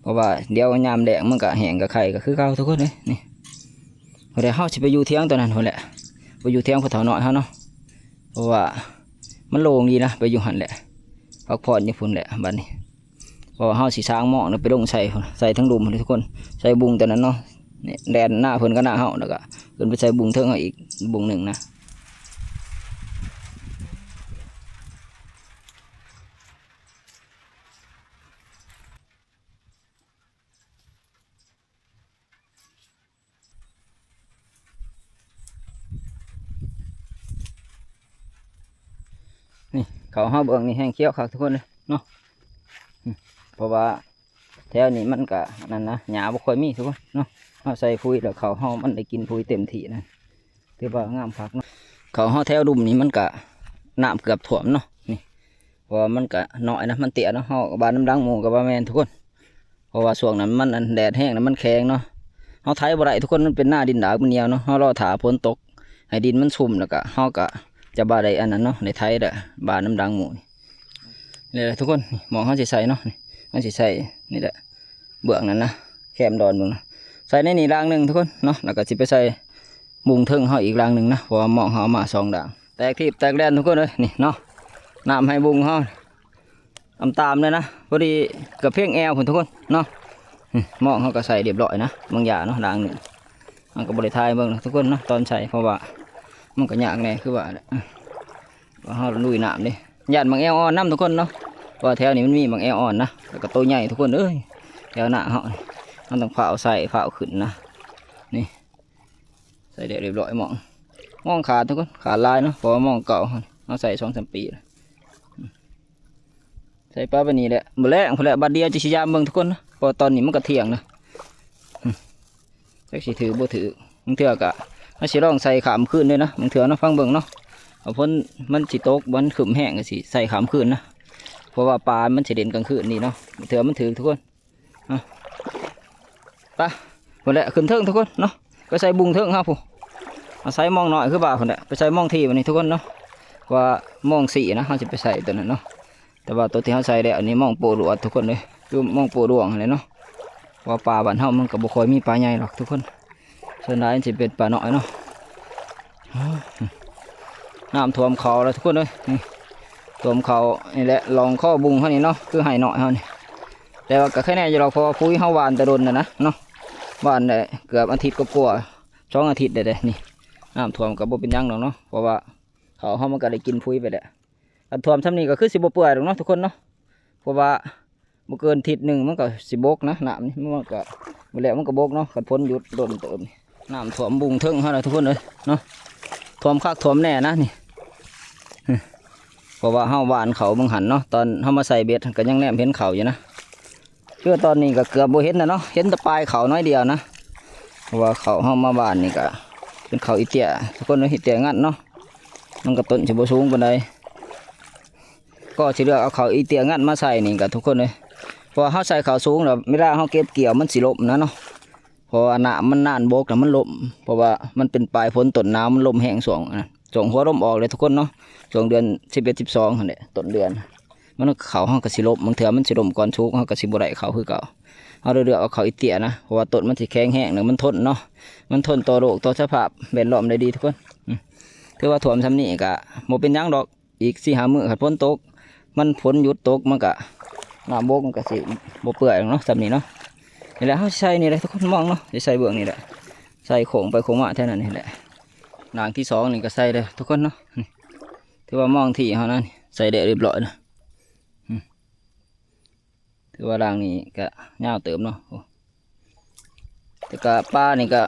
ເພາະວ່າດຽວຍາມແລ້ງມັນກໍແຫ້ງກໍໄຄກໍຄືເກົ່າທຸກຄົນເອີຍ. ນີ້ ແລ້ວເຮົາຊິໄປຢູ່ຖຽງຕົວນັ້ນພຸ້ນແຫຼະ, ໄປຢູ່ຖຽງພໍ່ເຖົ້ານ້ອຍເຮົາເນາະ, ເພາະວ່າມັນໂລ່ງດີນະ, ໄປຢູ່ຫັ້ນແຫຼະ ພັກຜ່ອນຢູ່ພຸ້ນແຫຼະບັດນີ້. ເພາະວ່າເຮົາຊິສ້າງໝອກນະ ໄປລົງໃສ່ ໃສ່ທາງລຸ່ມພຸ້ນເດ້ທຸກຄົນ, ໃສ່ບຸງຕົວນັ້ນເນາະ. ນີ້ແດນໜ້າເພິ່ນກັບໜ້າເຮົາ, ແລ້ວກໍຂຶ້ນໄປໃສ່ບຸງເທິງເຮົາອີກບຸງໜຶ່ງນະ. ນີ້ ເຂົ້າເຮົາເບິ່ງນີ້ແຮງຂຽວຄັກທຸກຄົນເລີຍເນາະ, ອືມ ເພາະວ່າແຖວນີ້ມັນກະນັ້ນນະ ຫຍ້າບໍ່ຄ່ອຍມີທຸກຄົນເນາະ. ເຮົາໃສ່ປຸ໋ຍແລ້ວ ເຂົ້າເຮົາມັນໄດ້ກິນປຸ໋ຍເຕັມທີ່ນະ, ຖືວ່າງາມຄັກເນາະ. ເຂົ້າເຮົາແຖວລຸ່ມນີ້ມັນກະນ້ຳເກືອບຖ້ວມເນາະ ນີ້, ເພາະວ່າມັນກະນ້ອຍນະ ມັນເຕ້ຍເນາະ. ເຮົາບາດນຳຫຼັງໝູ່ກໍບໍ່ແມ່ນທຸກຄົນ, ເພາະວ່າຊ່ວງນັ້ນມັນ ອັນ ແດດແຮງນະ ມັນແຂງເນາະ, ເຮົາໄຖບໍ່ໄດ້ທຸກຄົນ, ມັນເປັນນາດິນດາກ ມັນໜຽວເນາະ. ເຮົາລໍຖ້າຝົນຕົກໃຫ້ດິນມັນຊຸ່ມ ແລ້ວກະເຮົາກະຈະບໍ່ໄດ້ອັນນັ້ນເນາະ, ໄດ້ໄຖແລ້ວບາດນຳຫຼັງໝູ່. ນີ້ແຫຼະທຸກຄົນ ໝ່ອງເຮົາຊິໃສ່ເນາະ, ນີ້ ເຮົາຊິໃສ່ນີ້ແຫຼະ ເບື້ອງນັ້ນນະ ແຄມດອນເບິ່ງນະ, ໃສ່ໃນນີ້ລາງໜຶ່ງທຸກຄົນເນາະ, ແລ້ວກະຊິໄປໃສ່ບຸງເທິງເຮົາອີກລາງໜຶ່ງນະ, ເພາະວ່າໝ່ອງເຮົາເອົາມາສອງລາງ. ແຕກທີບແຕກແດນທຸກຄົນເອີຍ ນີ້ເນາະ, ນ້ຳໃຫ້ບຸງເຮົາ ອຳຕາມເລີຍນະ, ພໍດີເກືອບພຽງແອວພຸ້ນທຸກຄົນເນາະ. ນີ້ ໝ່ອງເຮົາກໍໃສ່ຮຽບຮ້ອຍນະ ບາງຢ່າງເນາະ ລາງໜຶ່ງ. ເຮົາກໍບໍ່ໄດ້ຖ່າຍເບິ່ງນະທຸກຄົນເນາະ ຕອນໃສ່ ເພາະວ່າມັນກໍຍາກແດ່ ຄືວ່າແຫຼະ ວ່າເຮົາລຸຍນ້ຳເດ້. ຢ້ານໝາກແອວອ່ອນນຳທຸກຄົນເນາະ, ເພາະວ່າແຖວນີ້ມັນມີໝາກແອວອ່ອນນະ ແລ້ວກໍໂຕໃຫຍ່ທຸກຄົນເອີຍ. ແຖວໜ້າເຮົານີ້ ເຮົາຕ້ອງຟ້າວໃສ່ ຟ້າວຂຶ້ນນະ. ນີ້ ໃສ່ແລ້ວຮຽບຮ້ອຍໝ່ອງ, ໝ່ອງຂາດທຸກຄົນ ຂາດຫຼາຍເນາະ, ເພາະວ່າໝ່ອງເກົ່າເຮົາ ເຮົາໃສ່ສອງສາມປີແລ້ວ. ໃສ່ປະໄວ້ນີ້ແຫຼະ ມື້ແລງພຸ້ນແຫຼະ ບາດດຽວຈະຊິຍາມເບິ່ງທຸກຄົນນະ ເພາະວ່າຕອນນີ້ມັນກະທ່ຽງນະ ອືມ ຈັກຊິຖືກບໍ່ຖືກ ບາງເທື່ອກະ ເຮົາຊິລອງໃສ່ຂ້າມຄືນເດ້ນະ ບາງເທື່ອເນາະ ຟັງເບິ່ງເນາະ ວ່າຝົນມັນຊິຕົກ ມັນຄຶ້ມແຮງກະຊິໃສ່ຂ້າມຄືນນະ ເພາະວ່າປາມັນຊິເຫຼັ້ນກາງຄືນນີ້ເນາະ ບາງເທື່ອມັນຖືກທຸກຄົນ. ເອົາ ໄປ ພຸ້ນແຫຼະ ຂຶ້ນເທິງທຸກຄົນເນາະ ໄປໃສ່ບຸງເທິງເຮົາພຸ້ນ ອາໄສມອງນ້ອຍຄືວ່າພຸ້ນແຫຼະ ໄປໃສ່ມອງທີບາດນີ້ທຸກຄົນເນາະ ວ່າມອງສີ່ນະ ເຮົາຊິໄປໃສ່ຕົວນັ້ນເນາະ ແຕ່ວ່າຕົວທີ່ເຮົາໃສ່ແລ້ວນີ້ມອງໂປະຫຼວດທຸກຄົນເອີຍ ຄືມອງໂປະຫຼວງຫັ້ນແຫຼະເນາະ ເພາະວ່າປາບ້ານເຮົາມັນກະບໍ່ຄ່ອຍມີປາໃຫຍ່ດອກທຸກຄົນ ສ່ວນຫຼາຍມັນຊິເປັນປານ້ອຍເນາະ. ນ້ຳຖ້ວມເຂົ້າແລ້ວທຸກຄົນເອີຍ ນີ້ຖ້ວມເຂົ້ານີ້ແຫຼະ ລ່ອງຄໍບຸງເຮົານີ້ເນາະ ຄືໄຮ່ນ້ອຍເຮົານີ້ ແຕ່ວ່າກໍໄຄແນ່ຢູ່ດອກ ເພາະວ່າປຸ໋ຍເຮົາຫວ່ານແຕ່ດົນແລ້ວນະເນາະ ຫວ່ານໄດ້ເກືອບອາທິດກວ່າໆ ສອງອາທິດແລ້ວເດ້ນີ້ ນ້ຳຖ້ວມກໍບໍ່ເປັນຫຍັງດອກເນາະ ເພາະວ່າເຂົ້າເຮົາມັນກໍໄດ້ກິນປຸ໋ຍໄປແລ້ວ ຄັນຖ້ວມຊ່ຳນີ້ກໍຄືຊິບໍ່ເປື່ອຍດອກເນາະທຸກຄົນເນາະ ເພາະວ່າ ບໍ່ເກີນທິດໜຶ່ງມັນກໍຊິບົກນະ ນ້ຳນີ້ມັນກໍ ແລ້ວມັນກໍບົກເນາະ ຄັນຝົນຢຸດດົນເຕີບນີ້ ນ້ຳຖ້ວມບຸງເທິງເຮົາລະທຸກຄົນເອີຍເນາະ ຖ້ວມຄັກຖ້ວມແນ່ນະນີ້ ເພາະວ່າເຮົາຫວ່ານເຂົ້າເບິ່ງຫັ້ນເນາະ ຕອນເຮົາມາໃສ່ເບັດຫັ້ນກໍຍັງແນມເຫັນເຂົ້າຢູ່ນະ ຄືຕອນນີ້ກໍເກືອບບໍ່ເຫັນແລ້ວເນາະ ເຫັນແຕ່ປາຍເຂົ້າໜ້ອຍດຽວນະ ເພາະວ່າເຂົ້າເຮົາມາຫວ່ານນີ້ກໍເປັນເຂົ້າອີເຕ້ຍທຸກຄົນເອີຍ ອີເຕ້ຍງັດເນາະ ມັນກໍຕົ້ນຊິບໍ່ສູງປານໃດ ກໍຊິເລືອກເອົາເຂົ້າອີເຕ້ຍງັດມາໃສ່ນີ້ກໍທຸກຄົນເອີຍ ເພາະວ່າເຮົາໃສ່ເຂົ້າສູງແລ້ວ ເວລາເຮົາເກັບກ່ຽວມັນຊິລົ້ມນະເນາະ ເພາະວ່ານ້ຳມັນນານບົກແລ້ວມັນລົ້ມ ເພາະວ່າມັນເປັນປາຍຝົນຕົ້ນໜາວ ມັນລົມແຮງຊ່ວງນັ້ນ ຊ່ວງຫົວລົມອອກເລີຍທຸກຄົນເນາະ ຊ່ວງເດືອນສິບເອັດ ສິບສອງຫັ້ນແຫຼະ ຕົ້ນເດືອນ ມັນເຂົ້າເຮົາກໍຊິລົ້ມ ບາງເທື່ອມັນຊິລົ້ມກ່ອນສຸກ ເຮົາກໍຊິບໍ່ໄດ້ເຂົ້າຄືເກົ່າ ເຮົາເລືອກເອົາເຂົ້າອີເຕ້ຍນະ ເພາະວ່າຕົ້ນມັນຊິແຂງແຮງ ແລ້ວມັນທົນເນາະ ມັນທົນຕໍ່ໂລກຕໍ່ສະພາບແວດລ້ອມໄດ້ດີທຸກຄົນ ອືມ ຖືວ່າຖ້ວມຊ່ຳນີ້ກໍບໍ່ເປັນຫຍັງດອກ ອີກສີ່ຫ້າມື້ຄັນຝົນຕົກ ມັນຝົນຢຸດຕົກ ມັນກະ ນ້ຳບົກມັນກະຊິບໍ່ເປື່ອຍເນາະ ຊ່ຳນີ້ເນາະ ນີ້ແຫຼະ ເຮົາຊິໃສ່ນີ້ແຫຼະທຸກຄົນ ມອງເນາະ ຊິໃສ່ເບື້ອງນີ້ແຫຼະ ໃສ່ໂຄ້ງໄປໂຄ້ງມາແຖວນັ້ນນີ້ແຫຼະ ລ່າງທີສອງນີ້ກະໃສ່ແລ້ວທຸກຄົນເນາະ ນີ້ ຖືວ່າມອງທີ່ເຮົານັ້ນ ໃສ່ແລ້ວຮຽບຮ້ອຍນະ ອືມ ຖືວ່າລ່າງນີ້ກະຍາວເຕີບເນາະ ໂອ້ ແຕ່ກະປານີ້ກະ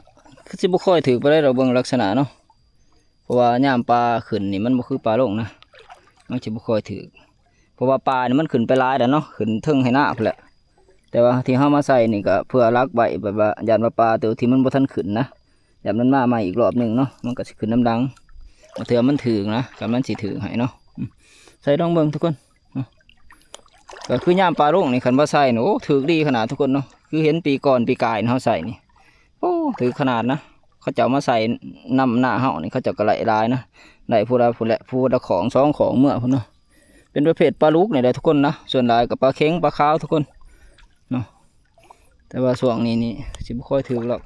ຄືຊິບໍ່ຄ່ອຍຖືກປານໃດດອກ ເບິ່ງລັກສະນະເນາະ ເພາະວ່າຍາມປາຂຶ້ນນີ້ມັນບໍ່ຄືປາລົງນະ ມັນຊິບໍ່ຄ່ອຍຖືກ ເພາະວ່າປານີ້ມັນຂຶ້ນໄປຫຼາຍແລ້ວເນາະ ຂຶ້ນເທິງໄຮ່ນາພຸ້ນແຫຼະ ແຕ່ວ່າທີ່ເຮົາມາໃສ່ນີ້ກະເພື່ອລັກໄວ້ ແບບວ່າຢ້ານວ່າປາໂຕທີ່ມັນບໍ່ທັນຂຶ້ນນະ ຢ້ານມັນມາໃໝ່ອີກລອບໜຶ່ງເນາະ ມັນກະຊິຂຶ້ນນຳຫຼັງ ບາງເທື່ອມັນຖືກນະ ຄັນມັນຊິຖືກໃຫ້ເນາະ ອືມ ໃສ່ລອງເບິ່ງທຸກຄົນ ເນາະ ກໍຄືຍາມປາລົງນີ້ ຄັນວ່າໃສ່ນີ້ ໂອ້ ຖືກດີຂະໜາດທຸກຄົນເນາະ ຄືເຫັນປີກ່ອນປີກາຍນີ້ເຮົາໃສ່ນີ້ ໂອ້ ຖືກຂະໜາດນະ ເຂົາເຈົ້າມາໃສ່ນຳໜ້າເຮົານີ້ ເຂົາເຈົ້າກໍໄດ້ຫຼາຍນະ ໄດ້ຜູ້ລະພຸ້ນແຫຼະ ຜູ້ລະຂອງສອງຂອງເມືອພຸ້ນເນາະ ເປັນປະເພດປາດຸກນີ້ແຫຼະທຸກຄົນນະ ສ່ວນຫຼາຍກໍປາເຂັງປາຂາວທຸກຄົນເນາະ ແຕ່ວ່າຊ່ວງນີ້ນີ້ຊິບໍ່ຄ່ອຍຖືກດອກ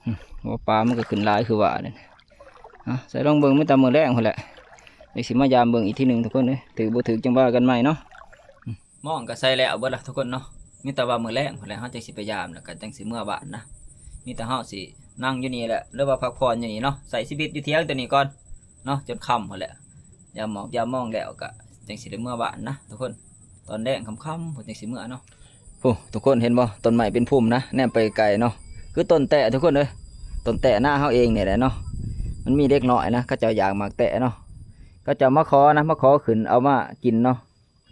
ອືມ ເພາະວ່າປາມັນກໍຂຶ້ນຫຼາຍຄືວ່າແຫຼະ ເອົາ ໃສ່ລອງເບິ່ງ ມີແຕ່ມື້ແລງພຸ້ນແຫຼະ ຈັ່ງຊິມາຢາມເບິ່ງອີກທີໜຶ່ງທຸກຄົນເອີຍ ຖືກບໍ່ຖືກຈັ່ງວ່າກັນໃໝ່ເນາະ ອືມ ມອງກໍໃສ່ແລ້ວເບິດລະທຸກຄົນເນາະ ມີແຕ່ວ່າມື້ແລງພຸ້ນແຫຼະ ເຮົາຈັ່ງຊິໄປຢາມ ແລ້ວກໍຈັ່ງຊິເມືອບ້ານນະ ມີແຕ່ເຮົາຊິນັ່ງຢູ່ນີ້ແຫຼະ ຫຼືວ່າພັກຜ່ອນຢູ່ນີ້ເນາະ ໃຊ້ຊີວິດຢູ່ຖຽງຕົວນີ້ກ່ອນເນາະ ຈົນຄ່ຳພຸ້ນແຫຼະ ຢາມໝອກຢາມມອງແລ້ວກໍຈັ່ງຊິໄດ້ເມືອບ້ານນະທຸກຄົນ ຕອນແລງຄ່ຳໆພຸ້ນຈັ່ງຊິເມືອເນາະ. ໂອ້ ທຸກຄົນເຫັນບໍ່? ຕົ້ນໄມ້ເປັນພຸ່ມນະ ແນມໄປໄກເນາະ ຄືຕົ້ນແຕ້ທຸກຄົນເອີຍ ຕົ້ນແຕ້ນາເຮົາເອງນີ້ແຫຼະເນາະ. ມັນມີເດັກນ້ອຍນະ ເຂົາເຈົ້າຢາກໝາກແຕ້ເນາະ ເຂົາເຈົ້າມາຂໍນະ ມາຂໍຂຶ້ນເອົາມາກິນເນາະ.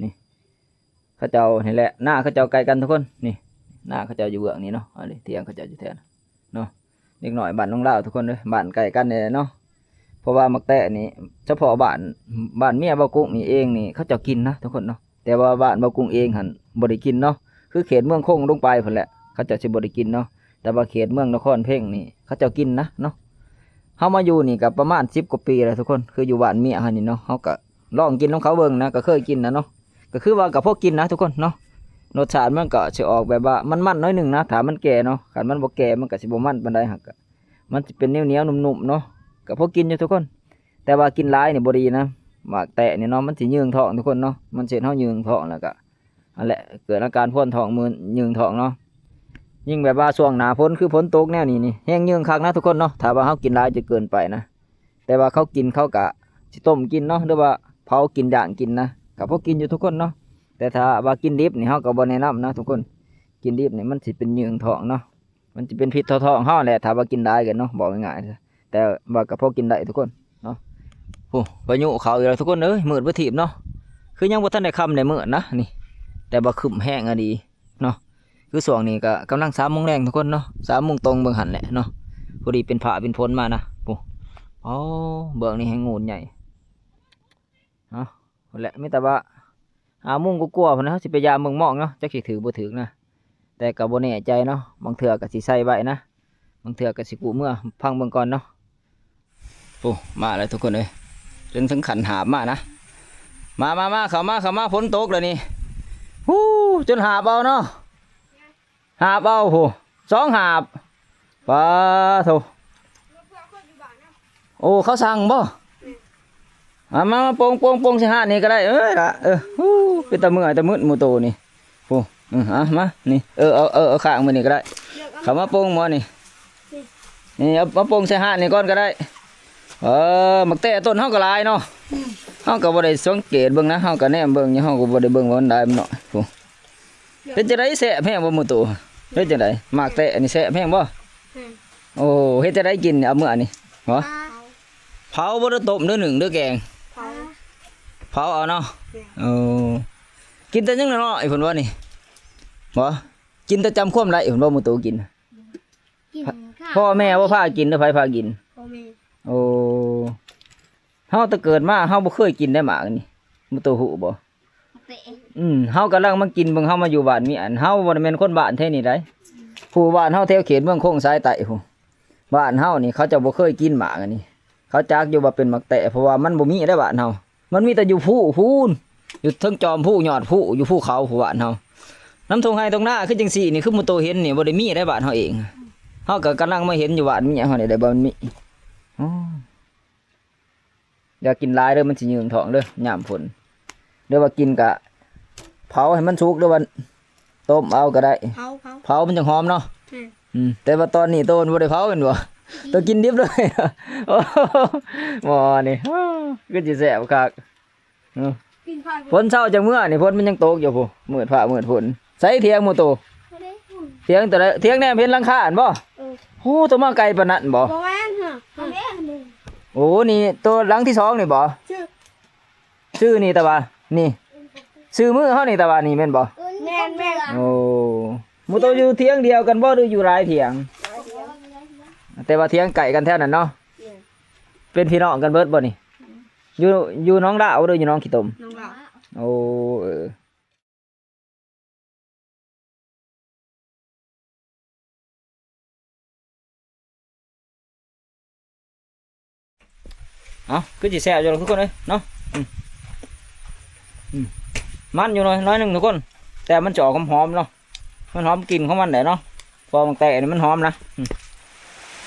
ນີ້ ເຂົາເຈົ້ານີ້ແຫຼະ ນາເຂົາເຈົ້າໃກ້ກັນທຸກຄົນ. ນີ້ ນາເຂົາເຈົ້າຢູ່ເບື້ອງນີ້ເນາະ ອັນນີ້ຖຽງເຂົາເຈົ້າຢູ່ແຖວນັ້ນເນາະ. ເດັກນ້ອຍບ້ານໜອງລາວທຸກຄົນເອີຍ ບ້ານໃກ້ກັນນີ້ແຫຼະເນາະ. ເພາະວ່າໝາກແຕ້ນີ້ ສະເພາະບ້ານ ບ້ານເມຍບ່າວກຸ້ງນີ້ເອງນີ້ ເຂົາເຈົ້າກິນນະທຸກຄົນເນາະ. ແຕ່ວ່າບ້ານບ່າວກຸ້ງເອງຫັ້ນບໍ່ໄດ້ກິນເນາະ ຄືເຂດເມືອງຄົງລົງໄປພຸ້ນແຫຼະ ເຂົາເຈົ້າຊິບໍ່ໄດ້ກິນເນາະ. ແຕ່ວ່າເຂດເມືອງນະຄອນເພັງນີ້ ເຂົາເຈົ້າກິນນະເນາະ. ເຮົາມາຢູ່ນີ້ກໍປະມານສິບກວ່າປີແລ້ວທຸກຄົນ ຄືຢູ່ບ້ານເມຍເຮົານີ້ເນາະ ເຮົາກໍລອງກິນນຳເຂົາເບິ່ງນະ ກໍເຄີຍກິນນະເນາະ. ກໍຄືວ່າກໍພໍກິນນະທຸກຄົນເນາະ ລົດຊາດມັນກໍຊິອອກແບບວ່າມັນໆໜ້ອຍໜຶ່ງນະ ຖ້າມັນແກ່ເນາະ. ຄັນມັນບໍ່ແກ່ມັນກໍຊິບໍ່ມັນປານໃດ ຫາກ ມັນຊິເປັນໜຽວໆໜຸ່ມໆເນາະ ກໍພໍກິນຢູ່ທຸກຄົນ. ແຕ່ວ່າກິນຫຼາຍນີ້ບໍ່ດີນະ ໝາກແຕ້ນີ້ເນາະ ມັນຊິຍືງທ້ອງທຸກຄົນເນາະ ມັນຊິເຮັດເຮົາຍືງທ້ອງ ແລ້ວກໍ ອັນແຫຼະ ເກີດອາການພວນທ້ອງ ມືນຍືງທ້ອງເນາະ. ຍິ່ງແບບວ່າຊ່ວງໜ້າຝົນ ຄືຝົນຕົກແນວນີ້ນີ້ ແຮງຍືງຄັກນະທຸກຄົນເນາະ ຖ້າວ່າເຮົາກິນຫຼາຍຈົນເກີນໄປນະ. ແຕ່ວ່າເຂົາກິນ ເຂົາກະຊິຕົ້ມກິນເນາະ ຫຼືວ່າເຜົາກິນ ຍ່າງກິນນະ ກະພໍກິນຢູ່ທຸກຄົນເນາະ. ແຕ່ຖ້າວ່າກິນດິບນີ້ ເຮົາກໍບໍ່ແນະນຳນະທຸກຄົນ ກິນດິບນີ້ມັນຊິເປັນຍືງທ້ອງເນາະ. ມັນຈະເປັນພິດຕໍ່ທ້ອງເຮົາແຫຼະ ຖ້າວ່າກິນຫຼາຍກັນເນາະ ບອກງ່າຍໆ ແຕ່ວ່າກໍພໍກິນໄດ້ທຸກຄົນເນາະ. ໂອ້ ພາຍຸເຂົ້າອີກແລ້ວທຸກຄົນເອີຍ ມືດເບິດທີບເນາະ. ເ ຄືຍັງບໍ່ທັນໄດ້ຄ່ຳໄດ້ມືດນະນີ້ ແຕ່ວ່າຄຶ້ມແຮງອີ່ຫຼີເນາະ. ຄືຊ່ວງນີ້ກໍກຳລັງສາມໂມງແລງທຸກຄົນເນາະ ສາມໂມງຕົງເບິ່ງຫັ້ນແຫຼະເນາະ. ພໍດີເປັນຟ້າເປັນຝົນມານະ ໂອ້ ໂອ້ ເບື້ອງນີ້ແຮງງູນໃຫຍ່ເນາະ. ພຸ້ນແຫຼະ ມີແຕ່ວ່າຫ້າໂມງກວ່າໆພຸ້ນນະ ເຮົາຊິໄປຢາມເບິ່ງໝອກເນາະ ຈັກຊິຖືກບໍ່ຖືກນະ. ແຕ່ກໍບໍ່ແນ່ໃຈເນາະ ບາງເທື່ອກໍຊິໃສ່ໄວ້ນະ ບາງເທື່ອກໍຊິກູ້ເມືອ ຟັງເບິ່ງກ່ອນເນາະ. ໂອ້ ມາແລ້ວທຸກຄົນເອີຍ ຈົນເຖິງຂັ້ນຫາບມານະ. ມາໆໆ ເຂົ້າມາ ເຂົ້າມາ ຝົນຕົກແລ້ວນີ້ ຮູ້ ຈົນຫາບເອົາເນາະ ຫາບເອົາພຸ້ນ ສອງຫາບ ປາໂທ້. ໂອ້ ເຂົາສັ່ງບໍ່? ເອົາມາ ມາໂປ່ງໆໆ ໃສ່ຫາດນີ້ກໍໄດ້ ເອີລະ ເອີ ຮູ້ ເປັນຕາເມື່ອຍຕາມຶດໝູ່ໂຕນີ້ ໂອ້ ເອີ ເອົາມານີ້ ເອີ ເອົາ ເອີ ເອົາຂ້າງມານີ້ກໍໄດ້ ເຂົ້າມາໂປ່ງໝໍນີ້ ນີ້ ເອົາມາໂປ່ງໃສ່ຫາດນີ້ກ່ອນກໍໄດ້. ເອີ ໝາກແຕະຕົ້ນເຮົາກໍຫຼາຍເນາະ ເຮົາກໍບໍ່ໄດ້ສັງເກດເບິ່ງນະ ເຮົາກໍແນມເບິ່ງຢູ່ ເຮົາກໍບໍ່ໄດ້ເບິ່ງວ່າມັນຫຼາຍມັນໜ້ອຍ ໂອ້ ເປັນຈັ່ງໃດ ແຊບແຮງບໍ່ໝູ່ໂຕ? ເຮັດຈັ່ງໃດ ໝາກແຕະນີ້ແຊບແຮງບໍ່? ໂອ້ ເຮັດຈັ່ງໃດກິນ ເອົາເມືອນີ້ ຫວາ ເຜົາບໍ່ ຫຼືຕົ້ມ ຫຼືໜຶ້ງ ຫຼືແກງ ເຜົາ ເຜົາເອົາເນາະ. ໂອ້ ກິນແຕ່ຍັງນ້ອຍໆ ພຸ້ນບໍ່ນີ້ ບໍ່ ກິນແຕ່ຈຳຄວາມໄດ້ພຸ້ນບໍ່ ໝູ່ໂຕກິນ ກິນ ພໍ່ແມ່ບໍ່ພາກິນ ຫຼືໃຜພາກິນ? ພໍ່ແມ່ ໂອ້ ເຮົາແຕ່ເກີດມາເຮົາບໍ່ເຄີຍກິນໄດ້ໝາກນີ້ ໝູ່ໂຕຮູ້ບໍ່? ອືມ ເຮົາກຳລັງມາກິນເບິ່ງ ເຮົາມາຢູ່ບ້ານມີອັນ ເຮົາບໍ່ໄດ້ແມ່ນຄົນບ້ານແຖວນີ້ໃດ໋ ຜູ້ບ້ານເຮົາແຖວເຂດເມືອງຄົງສາຍໃຕ້ພຸ້ນ ບ້ານເຮົານີ້ເຂົາເຈົ້າບໍ່ເຄີຍກິນໝາກອັນນີ້ ເຂົາຈັກຢູ່ວ່າເປັນໝາກແຕະ ເພາະວ່າມັນບໍ່ມີໃນບ້ານເຮົາ ມັນມີແຕ່ຢູ່ພູພຸ້ນ ຢູ່ເທິງຈອມພູ ຍອດພູ ຢູ່ພູເຂົາພູ ບ້ານເຮົາ ນຳທົ່ງໄຮ່ທົ່ງນາຄືຈັ່ງຊີ້ນີ້ ຄືໝູ່ໂຕເຫັນນີ້ ບໍ່ໄດ້ມີໃນບ້ານເຮົາເອງ ເຮົາກໍກຳລັງມາເຫັນຢູ່ບ້ານເມຍເຮົານີ້ແຫຼະ ບໍ່ມີ ໂອ້ ຢ່າກິນຫຼາຍເດີ ມັນຊິຍືງທ້ອງເດີ ຍາມຝົນ ຫຼືວ່າກິນກະເຜົາໃຫ້ມັນສຸກ ຫຼືວ່າຕົ້ມເອົາກໍໄດ້ ເຜົາ ເຜົາ ເຜົາມັນຈັ່ງຫອມເນາະ. ແມ່ນ ອືມ ແຕ່ວ່າຕອນນີ້ໂຕມັນບໍ່ໄດ້ເຜົາແມ່ນບໍ່? ໂຕກິນດິບເລີຍ ໂອ້ ໝໍນີ້ ຄືຊິແຊບຄັກ. ເອີ ຝົນເຊົາຈັ່ງເມືອນີ້ ຝົນມັນຍັງຕົກຢູ່ພຸ້ນ ມືດຟ້າມືດຝົນ. ໃສຖຽງໝູ່ໂຕ? ຖຽງໂຕໃດ? ຖຽງແນມເຫັນຫຼັງຄາຫັ້ນບໍ່? ເອີ ໂອ້ ໂຕມາໄກປານນັ້ນບໍ່? ບໍ່ແມ່ນ ບໍ່ແມ່ນ ໂອ້ ນີ້ໂຕຫຼັງທີສອງນີ້ບໍ່? ຊື່ ຊື່ນີ້ຕາວ່າ ນີ້ ຊື່ມືເຮົານີ້ຕາວ່ານີ້ແມ່ນບໍ່? ແມ່ນໆ ໂອ້ ໝູ່ໂຕຢູ່ຖຽງດຽວກັນບໍ່ ຫຼືຢູ່ຫຼາຍຖຽງ? ແຕ່ວ່າຖຽງໃກ້ກັນແຖວນັ້ນເນາະ. ເປັນພີ່ນ້ອງກັນເບິດບໍ່ນີ້? ຢູ່ ຢູ່ໜອງລາວ ຫຼືຢູ່ໜອງຂີ້ຕົມ? ໜອງລາວ ໂອ້ ເອີ ເອົ້າ ຄືຊິແຊບຢູ່ດອກທຸກຄົນເອີຍເນາະ. ອືມ ອືມ ມັນຢູ່ໜ້ອຍ ໜ້ອຍໜຶ່ງທຸກຄົນ ແຕ່ມັນຈະອອກຫອມໆເນາະ. ມັນຫອມກິ່ນຂອງມັນແຫຼະເນາະ ເພາະໝາກແຕະນີ້ມັນຫອມນະ. ອືມ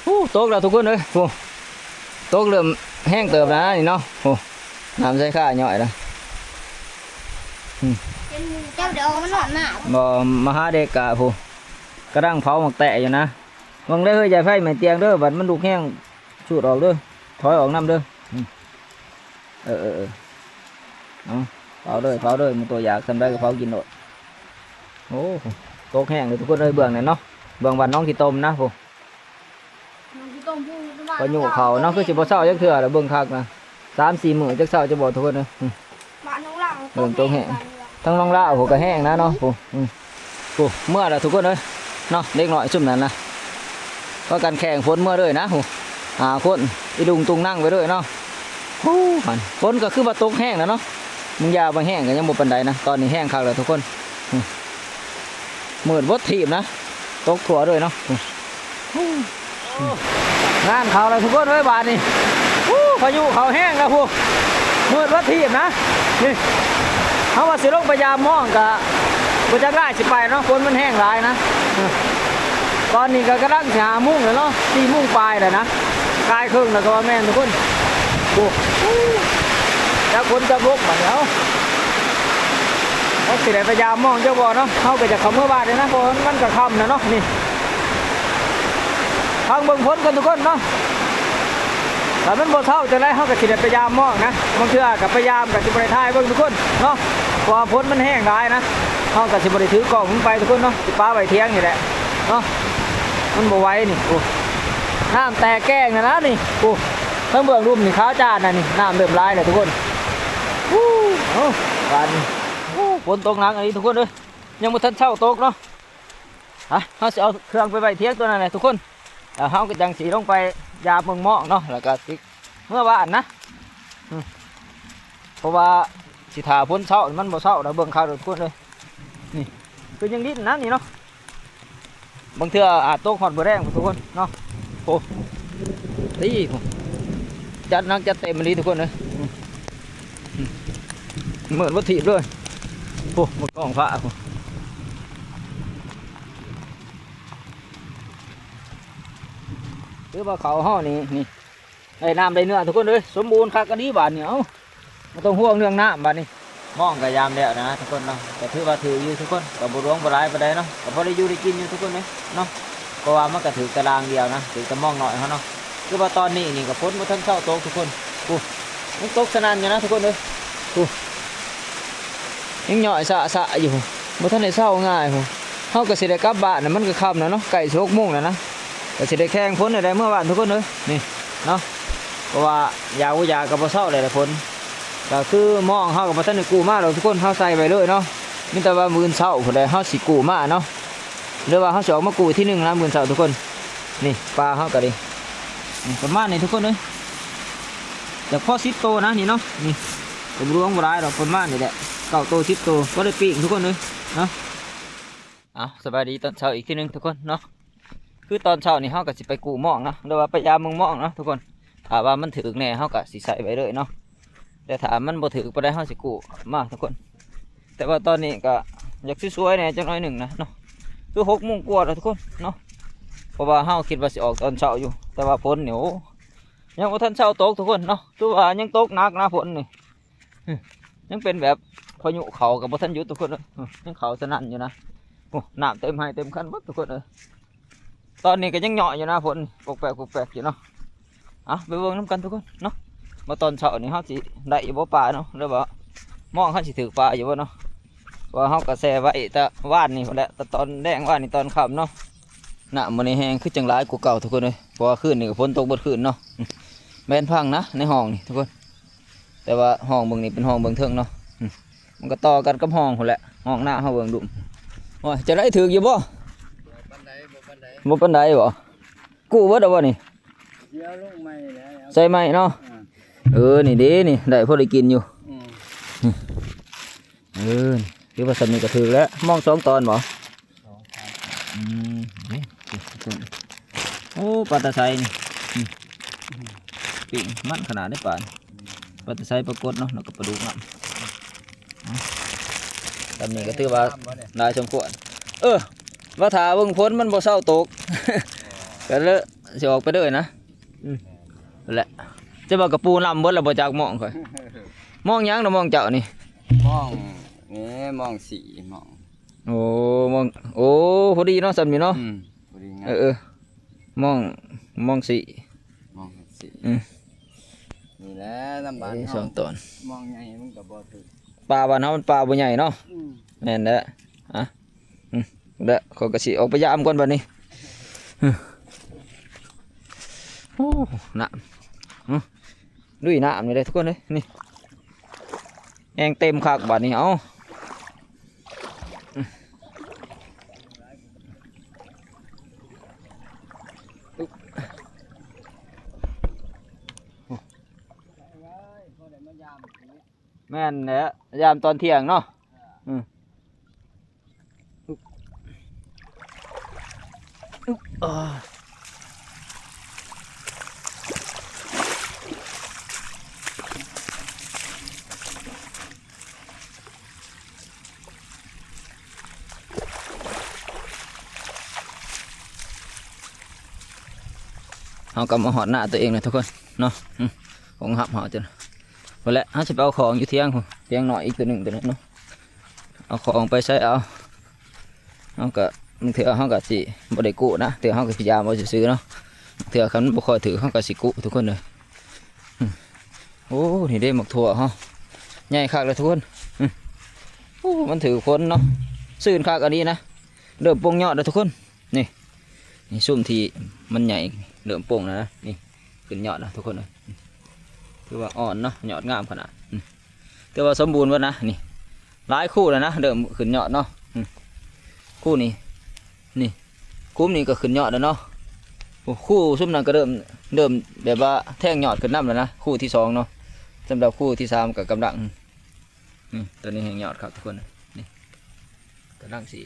ໂອ້ ຕົກແລ້ວທຸກຄົນເອີຍ ໂອ້ ຕົກເລີ່ມແຮງເຕີບແລ້ວນະນີ້ເນາະ. ໂອ້ ນ້ຳໃສ່ຂາຍ້ອຍລະ. ອືມ ເຈົ້າໄດ້ອອກມານອນໜ້າບໍ່? ມາຫາເດັກກະ ໂອ້ ກຳລັງເຜົາໝາກແຕະຢູ່ນະ. ເບິ່ງເດີເຮີ້ຍ ຢ່າໃຫ້ໄໝ້ຕຽງເດີ ບັດມັນລຸກແຮງ ສູດອອກເດີ ຖອຍອອກນຳເດີ. ອືມ ເອີໆໆ ເອົາ ເຜົາເດີ ເຜົາເດີ ໝູ່ໂຕຢາກສ່ຳໃດກໍເຜົາກິນໂລດ. ໂອ້ ຕົກແຮງເດີທຸກຄົນເອີຍ ເບື້ອງນັ້ນເນາະ ເບື້ອງບ້ານໜອງຂີ້ຕົມນະພຸ້ນ. ໜອງຂີ້ຕົມພຸ້ນ ພາຍຸເຂົ້າເນາະ ຄືຊິບໍ່ເຊົາຈັກເທື່ອລະ ເບິ່ງຄັກນະ ສາມສີ່ມື້ຈັກເຊົາຈະບໍ່ທຸກຄົນເອີຍ. ອືມ ບ້ານໜອງລາວ ເອີ ຕົກແຮງ ທັງໜອງລາວພຸ້ນກໍແຮງນະເນາະ. ໂອ້ ອືມ ໂອ້ ເມືອລະທຸກຄົນເອີຍເນາະ ເດັກນ້ອຍຊຸມນັ້ນນະ ພາກັນແຂ່ງຝົນເມືອເລີຍນະ. ໂອ້ ຫ້າຄົນ ອີລຸງຕຸງນັງໄປເລີຍເນາະ. ໂອ້ ຫັ້ນ ຝົນກໍຄືວ່າຕົກແຮງແລ້ວເນາະ ບາງຢາມບາງແຮງກໍຍັງບໍ່ປານໃດນະ ຕອນນີ້ແຮງຄັກແລ້ວທຸກຄົນ. ອືມ ມືດເບິດທີບນະ ຕົກທົ່ວເລີຍເນາະ. ໂອ້ ງານເຂົ້າແລ້ວທຸກຄົນເອີຍ ບາດນີ້ ໂອ້ ພາຍຸເຂົ້າແຮງແລ້ວພຸ້ນ ມືດເບິດທີບນະ. ນີ້ ເຮົາວ່າຊິລົງໄປຢາມມອງ ກະບໍ່ຈັກຫຼາຍຊິໄປເນາະ ຝົນມັນແຮງຫຼາຍນະ. ເອີ ຕອນນີ້ກໍກຳລັງຊິຫ້າໂມງແລ້ວເນາະ ສີ່ໂມງປາຍແລ້ວນະ ກາຍເຄິ່ງແລ້ວກໍວ່າແມ່ນທຸກຄົນ. ໂອ້ ຈັກຝົນຈັກລົມບາດນີ້ ເອົ້າ ຈັກຊິໄດ້ໄປຢາມມອງຈັກບໍ່ເນາະ. ເຮົາກໍຈະເຂົ້າເມືອບ້ານແລ້ວນະ ເພາະວ່າມັນກໍຄ່ຳແລ້ວເນາະ. ນີ້ ຟັງເບິ່ງຝົນກ່ອນທຸກຄົນເນາະ ຖ້າມັນບໍ່ເຊົາຈັ່ງໃດເຮົາກໍຊິໄດ້ໄປຢາມມອງນະ. ບາງເທື່ອກໍໄປຢາມກໍຊິບໍ່ໄດ້ຖ່າຍເບິ່ງທຸກຄົນເນາະ ເພາະວ່າຝົນມັນແຮງຫຼາຍນະ ເຮົາກໍຊິບໍ່ໄດ້ຖືກ້ອງລົງໄປທຸກຄົນເນາະ ຊິປະໄວ້ຖຽງນີ້ແຫຼະເນາະ ມັນບໍ່ໄຫວນີ້. ໂອ້ ນ້ຳແຕກແກ້ງແລ້ວນະນີ້. ໂອ້ ທາງເບື້ອງລຸ່ມນີ້ຂາວຈານນະນີ້ ນ້ຳເລີ່ມຫຼາຍແລ້ວທຸກຄົນ. ໂອ້ ເອົ້າ ບາດນີ້ ໂອ້ ຝົນຕົກໜັກອີ່ຫຼີທຸກຄົນເອີຍ ຍັງບໍ່ທັນເຊົ້າຕົກເນາະ. ອ່ະ ເຮົາຊິເອົາເຄື່ອງໄປໄວ້ທຽງຕົວນັ້ນແຫຼະທຸກຄົນ ແລ້ວເຮົາກໍຈັ່ງຊິລົງໄປຢາມເບິ່ງໝອງເນາະ ແລ້ວກໍຊິເມືອບ້ານນະ ອືມ ເພາະວ່າຊິຖ້າຝົນເຊົາມັນບໍ່ເຊົາດອກ ເບິ່ງຄັກເດີທຸກຄົນເອີຍ. ນີ້ຄືຍັງດິນນະນີ້ເນາະ ບາງເທື່ອອາດຕົກຮອດມື້ແລງພຸ້ນທຸກຄົນເນາະ. ໂອ້ ຕີພຸ້ນ ຈັດໜັກຈັດເຕັມອີ່ຫຼີທຸກຄົນເອີຍ ອືມ ອືມ ມືດບໍ່ຖີບເລີຍ. ໂອ້ ໝົດກ້ອງຟ້າພຸ້ນ ຄືວ່າເຂົ້າເຮົານີ້ ນີ້ ໄດ້ນ້ຳໄດ້ເນື້ອທຸກຄົນເອີຍ ສົມບູນຄັກກະດີບາດນີ້. ເອົ້າ ບໍ່ຕ້ອງຫ່ວງເລື່ອງນ້ຳບາດນີ້ ໝອງກໍຢາມແລ້ວນະທຸກຄົນເນາະ ກໍຖືວ່າຖືກຢູ່ທຸກຄົນ ກໍບໍ່ຫຼວງບໍ່ຫຼາຍປານໃດເນາະ ກໍພໍໄດ້ຢູ່ໄດ້ກິນຢູ່ທຸກຄົນເອີຍເນາະ ເພາະວ່າມັນກໍຖືກແຕ່ລາງດຽວນະ ຖືກແຕ່ໝອງໜ້ອຍເຮົາເນາະ. ຄືວ່າຕອນນີ້ນີ້ກໍຝົນບໍ່ທັນເຊົາຕົກທຸກຄົນ ໂອ້ ຍັງຕົກສະນັ້ນຢູ່ນະທຸກຄົນເອີຍ ໂອ້ ຍັງຍ້ອຍສະໆຢູ່ ບໍ່ທັນໄດ້ເຊົາງ່າຍພຸ້ນ. ເຮົາກໍຊິໄດ້ກັບບ້ານນະ ມັນກໍຄ່ຳແລ້ວເນາະ ໃກ້ຊິຫົກໂມງແລ້ວນະ ກໍຊິໄດ້ແຂ່ງຝົນແລ້ວໄດ້ເມືອບ້ານທຸກຄົນເອີຍ ນີ້ເນາະ ເພາະວ່າຢາກບໍ່ຢາກກໍບໍ່ເຊົາແລ້ວແຫຼະຝົນ. ກໍຄືໝອງເຮົາກໍບໍ່ທັນໄດ້ກູ້ມາດອກທຸກຄົນ ເຮົາໃສ່ໄວ້ເລີຍເນາະ ມີແຕ່ວ່າມື້ອື່ນເຊົ້າພຸ້ນແຫຼະເຮົາຊິກູ້ມາເນາະ ຫຼືວ່າເຮົາຊິອອກມາກູ້ທີໜຶ່ງນະມື້ອື່ນເຊົ້າທຸກຄົນ. ນີ້ປາເຮົາກໍດີ ນີ້ປະມານນີ້ທຸກຄົນເອີຍ ແຕ່ພໍສິບໂຕນະນີ້ເນາະ ນີ້ກໍບໍ່ຫຼວງບໍ່ຫຼາຍດອກ ປະມານນີ້ແຫຼະ ເກົ້າໂຕສິບໂຕ ພໍໄດ້ປີ້ງທຸກຄົນເອີຍເນາະ. ເອົາ ສະບາຍດີຕອນເຊົ້າອີກທີໜຶ່ງທຸກຄົນເນາະ ຄືຕອນເຊົ້ານີ້ເຮົາກໍຊິໄປກູ້ໝອງເນາະ ຫຼືວ່າໄປຢາມເບິ່ງໝອງເນາະທຸກຄົນ ຖ້າວ່າມັນຖືກແດ່ເຮົາກໍຊິໃສ່ໄວ້ເລີຍເນາະ ແຕ່ຖ້າມັນບໍ່ຖືກປານໃດເຮົາຊິກູ້ມາທຸກຄົນ. ແຕ່ວ່າຕອນນີ້ກໍຢາກສວຍໆແດ່ຈັກໜ້ອຍໜຶ່ງນະເນາະ ຄືຫົກໂມງກວ່າແລ້ວທຸກຄົນເນາະ ເພາະວ່າເຮົາຄິດວ່າຊິອອກຕອນເຊົ້າຢູ່ ແຕ່ວ່າຝົນນີ້ ໂອ້ ຍັງບໍ່ທັນເຊົາຕົກທຸກຄົນເນາະ ຖືວ່າຍັງຕົກໜັກນະຝົນນີ້ ອືມ ຍັງເປັນແບບພາຍຸເຂົ້າກໍບໍ່ທັນຢຸດທຸກຄົນເອີຍ ອືມ ຍັງເຂົ້າສະນັ້ນຢູ່ນະ ໂອ້ ນ້ຳເຕັມໄຮ່ເຕັມຄັນເບິດທຸກຄົນເອີຍ. ຕອນນີ້ກໍຍັງເຍາະຢູ່ນະ ຝົນປົກແປກປົກແປກຢູ່ເນາະ. ເອົາ ໄປເບິ່ງນຳກັນທຸກຄົນເນາະ ວ່າຕອນເຊົ້ານີ້ເຮົາຊິໄດ້ຢູ່ບໍ່ປາເນາະ ຫຼືວ່າມອງເຮົາຊິຖືກປາຢູ່ບໍ່ເນາະ ເພາະວ່າເຮົາກໍແຊ່ໄວ້ແຕ່ວານນີ້ພຸ້ນແຫຼະ ແຕ່ຕອນແລງວານນີ້ຕອນຄ່ຳເນາະ. ນ້ຳມື້ນີ້ແຮງ ຄືຈັ່ງຫຼາຍກວ່າເກົ່າທຸກຄົນເອີຍ ເພາະວ່າຄືນນີ້ກໍຝົນຕົກເບິດຄືນເນາະ. ແມ່ນພັງນະໃນຮ່ອງນີ້ທຸກຄົນ ແຕ່ວ່າຮ່ອງເບື້ອງນີ້ເປັນຮ່ອງເບື້ອງເທິງເນາະ ມັນກໍຕໍ່ກັນກັບຮ່ອງພຸ້ນແຫຼະ ຮ່ອງນາເຮົາເບື້ອງດຸ່ມ. ໂອ້ຍ ຈັ່ງໃດ ຖືກຢູ່ບໍ່? ບໍ່ປານໃດ ບໍ່ປານໃດ ບໍ່ປານໃດບໍ່? ກູ້ເບິດແລ້ວບໍ່ນີ້? ດຽວລົງໃໝ່ແລ້ວ ໃສ່ໃໝ່ເນາະ. ເອີ ນີ້ເດ້ ນີ້ໄດ້ພໍໄດ້ກິນຢູ່. ເອີ ຖືວ່າສ່ຳນີ້ກໍຖືກແລ້ວ ມອງສອງຕອນບໍ່? ສອງຕອນ. ອືມ ນີ້ ໂອ້ ປາຕາໄຊນີ້ ນີ້ ປີ້ງມັນຂະໜາດໃດປານີ້. ປາຕາໄຊ ປາກົດເນາະ ແລ້ວກໍປາດຸກນຳ. ສ່ຳນີ້ກໍຖືວ່າຫຼາຍສົມຄວນ. ເອີ ວ່າຖ້າເບິ່ງຝົນມັນບໍ່ເຊົາຕົກ ກໍເລີຍຊິອອກໄປເດີນະ. ອືມ ແຫຼະ ຈະວ່າກະປູນຳເບິດແລ້ວບໍ່ຈັກມອງຂ້ອຍ. ມອງຫຍັງນະມອງເຈົ້ານີ້? ມອງ ນີ້ມອງສີ່ມອງ. ໂອ້ ມອງ ໂອ້ ພໍດີເນາະ ສ່ຳນີ້ເນາະ. ອືມ ພໍດີງາມ. ເອີ ເອີ ມອງ ມອງສີ່ ມອງສີ່. ອືມ ນີ້ແຫຼະນຳບ້ານເຮົາ ສອງຕອນ ມອງໃຫຍ່ມັນກໍບໍ່ຖືກ ປາບ້ານເຮົາມັນປາບໍ່ໃຫຍ່ເນາະ. ອືມ ແມ່ນແຫຼະ. ອ່ະ ອືມ ແລ້ວຂ້ອຍກໍຊິອອກໄປຢາມກ່ອນບັດນີ້. ໂອ້ ນ້ຳ ອືມ ລຸຍນ້ຳນີ້ເດ້ທຸກຄົນເອີຍ ນີ້ ແຮງເຕັມຄັກບາດນີ້. ເອົາ ແມ່ນແຫຼະ ຢາມຕອນທ່ຽງເນາະ. ອືມ ອຶບ ອາ ເຮົາກໍມາຮອດນາຕົວເອງແລ້ວທຸກຄົນເນາະ. ອືມ ຄົງຮັບເຮົາຈົນ ພຸ້ນແຫຼະ ເຮົາຊິໄປເອົາຂອງຢູ່ຖຽງພຸ້ນ ຖຽງນ້ອຍອີກຕົວໜຶ່ງຕົວນັ້ນເນາະ. ເອົາຂອງໄປໃສ່ເອົາ ເຮົາກໍ ບາງເທື່ອເຮົາກໍຊິບໍ່ໄດ້ກູ້ນະ ເທື່ອເຮົາກໍຊິຢາມເອົາຊື່ໆເນາະ. ບາງເທື່ອຄັນມັນບໍ່ຄ່ອຍຖືກ ເຮົາກໍຊິກູ້ທຸກຄົນເດີ. ໂອ້ ນີ້ເດ້ໝາກຖົ່ວເຮົາ ໃຫຍ່ຄັກເລີຍທຸກຄົນ. ໂອ້ ມັນຖືກຝົນເນາະ ຊື່ນຄັກອັນນີ້ນະ ເລີ່ມປົ່ງຍອດແລ້ວທຸກຄົນ. ນີ້ ນີ້ ຊຸມທີ່ມັນໃຫຍ່ເລີ່ມປົ່ງແລ້ວນະ ນີ້ ຂຶ້ນຍອດແລ້ວທຸກຄົນເອີຍ. ຖືວ່າອ່ອນເນາະ ຍອດງາມຂະໜາດ ອືມ ຖືວ່າສົມບູນເບິດນະ. ນີ້ ຫຼາຍຄູ່ແລ້ວນະ ເລີ່ມຂຶ້ນຍອດເນາະ. ອືມ ຄູ່ນີ້ ນີ້ ຄຸ້ມນີ້ກໍຂຶ້ນຍອດແລ້ວເນາະ. ໂອ້ ຄູ່ຊຸມນັ້ນກໍເລີ່ມ ເລີ່ມແບບວ່າແທງຍອດຂຶ້ນນຳແລ້ວນະ ຄູ່ທີສອງເນາະ. ສຳລັບຄູ່ທີສາມກໍກຳລັງ ອືມ ນີ້ ຕົວນີ້ແຮງຍອດຄັກທຸກຄົນ ນີ້ ກຳລັງຊິ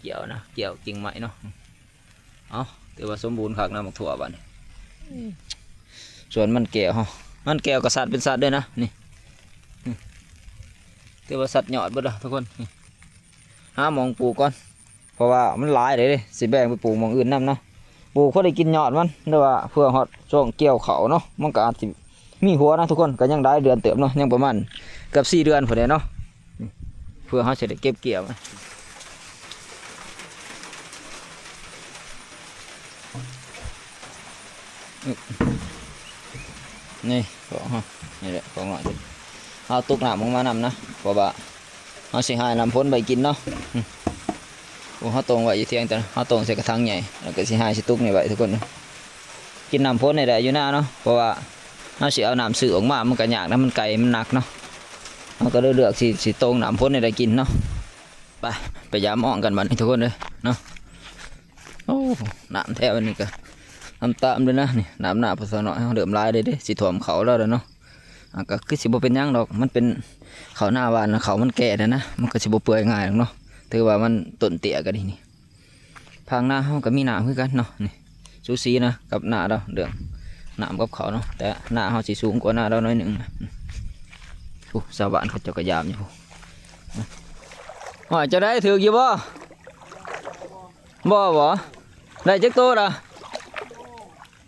ກ່ຽວນະ ກ່ຽວກິ່ງໄມ້ເນາະ. ເອົ້າ ຖືວ່າສົມບູນຄັກນະ ໝາກຖົ່ວບາດນີ້. ສວນມັນແກ້ວເຮົາ ມັນແກ້ວກໍສັດເປັນສັດເດ້ນະ ນີ້ ຖືວ່າສັດຍອດເບິດລະທຸກຄົນ. ນີ້ ຫາໝ່ອງປູກກ່ອນ ເພາະວ່າມັນຫຼາຍເດ້ ຊິແບ່ງໄປປູກໝ່ອງອື່ນນຳນະ. ປູກພໍໄດ້ກິນຍອດມັນ ຫຼືວ່າເພື່ອຮອດຊ່ວງກ່ຽວເຂົ້າເນາະ ມັນກໍອາດຊິມີຫົວນະທຸກຄົນ. ກໍຍັງຫຼາຍເດືອນເຕີບເນາະ ຍັງປະມານເກືອບສີ່ເດືອນພຸ້ນແຫຼະເນາະ ເພື່ອເຮົາຊິໄດ້ເກັບກ່ຽວ. ນີ້ຂອງເຮົາ ນີ້ແຫຼະຂອງນ້ອຍ ເຮົາຕົກນ້ຳອອກມານຳນະ ເພາະວ່າເຮົາຊິຫານ້ຳຝົນໄວ້ກິນເນາະ. ໂອ້ ເຮົາຕົງໄວ້ຢູ່ທຽງ ແຕ່ເຮົາຕົງໃສ່ກະຖັງໃຫຍ່ ແລ້ວກໍຊິຫາຊິຕຸກນີ້ໄວ້ທຸກຄົນ. ກິນນ້ຳຝົນນີ້ແຫຼະຢູ່ນາເນາະ ເພາະວ່າເຮົາຊິເອົານ້ຳຊື້ອອກມາ ມັນກໍຍາກນະ ມັນໄກ ມັນໜັກເນາະ. ເຮົາກໍເລີຍເລືອກຊິ ຊິຕົງນ້ຳຝົນນີ້ໄດ້ກິນເນາະ. ໄປ ໄປຢາມອ່ອງກັນບັດນີ້ທຸກຄົນເດີເນາະ. ໂອ້ ນ້ຳແຖວນີ້ກໍນ້ຳຕາມເດີນະ. ນີ້ນ້ຳນາພໍ່ສາວນ້ອຍເຮົາເລີ່ມຫຼາຍເດ້ ເດ້ ຊິຖ້ວມເຂົ້າແລ້ວເນາະ. ອ່າ ກໍຄືຊິບໍ່ເປັນຫຍັງດອກ ມັນເປັນເຂົ້ານາຫວານນະ ເຂົ້າມັນແກ່ແລ້ວນະ ມັນກໍຊິບໍ່ເປື່ອຍງ່າຍດອກເນາະ. ຖືວ່າມັນຕົ້ນເຕ້ຍກໍດີນີ້. ພາງນາເຮົາກໍມີນ້ຳຄືກັນເນາະ ນີ້ ສູສີນະກັບນາລາວ ເລື່ອງນ້ຳກັບເຂົ້າເນາະ ແຕ່ນາເຮົາຊິສູງກວ່ານາລາວໜ້ອຍໜຶ່ງ. ໂອ້ ຊາວບ້ານເຂົາເຈົ້າກໍຢາມຢູ່. ໂອ້ຍ ຈັ່ງໃດ ຖືກຢູ່ບໍ່? ບໍ່ ບໍ່ ໄດ້ຈັກໂຕລະ?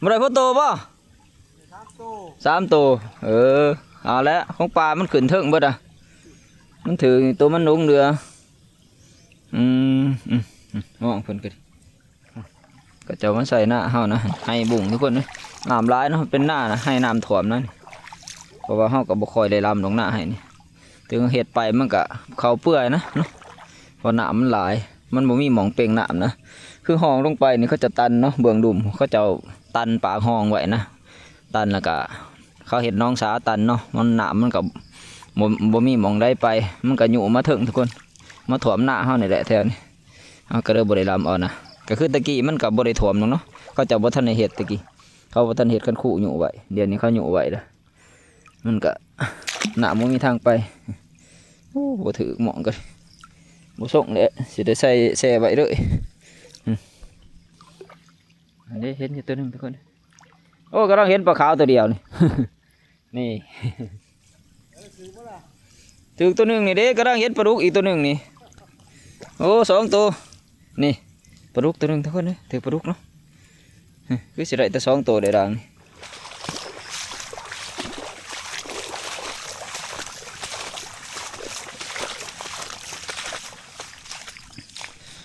ບໍ່ໄດ້ພໍໂຕບໍ່? ສາມໂຕ ສາມໂຕ. ເອີ ເອົາແຫຼະ ຂອງປ່າມັນຂຶ້ນເທິງເບິດອະ ມັນຖືກໂຕມັນຫຼົງເຫຼືອ. ອືມ ອືມ ອືມ ມອງເພິ່ນກໍດີ ເຂົາເຈົ້າມາໃສ່ນາເຮົານະ ໄຮ່ບຸ້ງທຸກຄົນເອີຍ. ນ້ຳຫຼາຍເນາະ ເປັນນານະ ໄຮ່ນ້ຳຖ້ວມນະ ເພາະວ່າເຮົາກໍບໍ່ຄ່ອຍໄດ້ລຳດອກນາໄຮ່ນີ້. ເຖິງເຮັດໄປມັນກະເຂົ້າເປື່ອຍນະເນາະ ເພາະນ້ຳມັນຫຼາຍ ມັນບໍ່ມີໝ່ອງເປັ່ງນ້ຳນະ. ຄືຮ່ອງລົງໄປນີ້ເຂົາຈະຕັນເນາະ ເບື້ອງລຸ່ມເຂົາເຈົ້າຕັນປາກຮ່ອງໄວ້ນະ ຕັນແລ້ວກະເຂົາເຮັດໜອງສາຕັນເນາະ ມັນ ນ້ຳມັນກະບໍ່ ບໍ່ມີໝ່ອງໃດໄປ ມັນກະຍູ້ມາເທິງທຸກຄົນ ມາຖ້ວມນາເຮົານີ້ແຫຼະແຖວນີ້. ເຮົາກະເລີຍບໍ່ໄດ້ລຳເອົານະ ກະຄືແຕ່ກີ້ມັນກະບໍ່ໄດ້ຖ້ວມດອກເນາະ ເຂົາເຈົ້າບໍ່ທັນໄດ້ເຮັດແຕ່ກີ້ ເຂົາບໍ່ທັນເຮັດຄັນຄູ້ຍູ້ໄວ້ ດຽວນີ້ເຂົາຍູ້ໄວ້ລະ. ມັນກະ ນ້ຳບໍ່ມີທາງໄປ. ໂອ້ ບໍ່ຖືກໝ່ອງກໍບໍ່ສົ່ງແຫຼະ ຊິໄດ້ໃສ່ແຊ່ໄວ້ເລີຍ. ອືມ ອັນນີ້ເຫັນຢູ່ໂຕໜຶ່ງທຸກຄົນ. ໂອ້ ກຳລັງເຫັນປາຂາວໂຕດຽວນີ້ ນີ້ ຖືກໂຕໜຶ່ງນີ້ເດ້ ກຳລັງເຫັນປາດຸກອີກໂຕໜຶ່ງນີ້. ໂອ້ ສອງໂຕ ນີ້ ປາດຸກໂຕໜຶ່ງທຸກຄົນເອີຍ ຖືກປາດຸກເນາະ. ຄືຊິໄດ້ແຕ່ສອງໂຕໄດ້ດາງນີ້.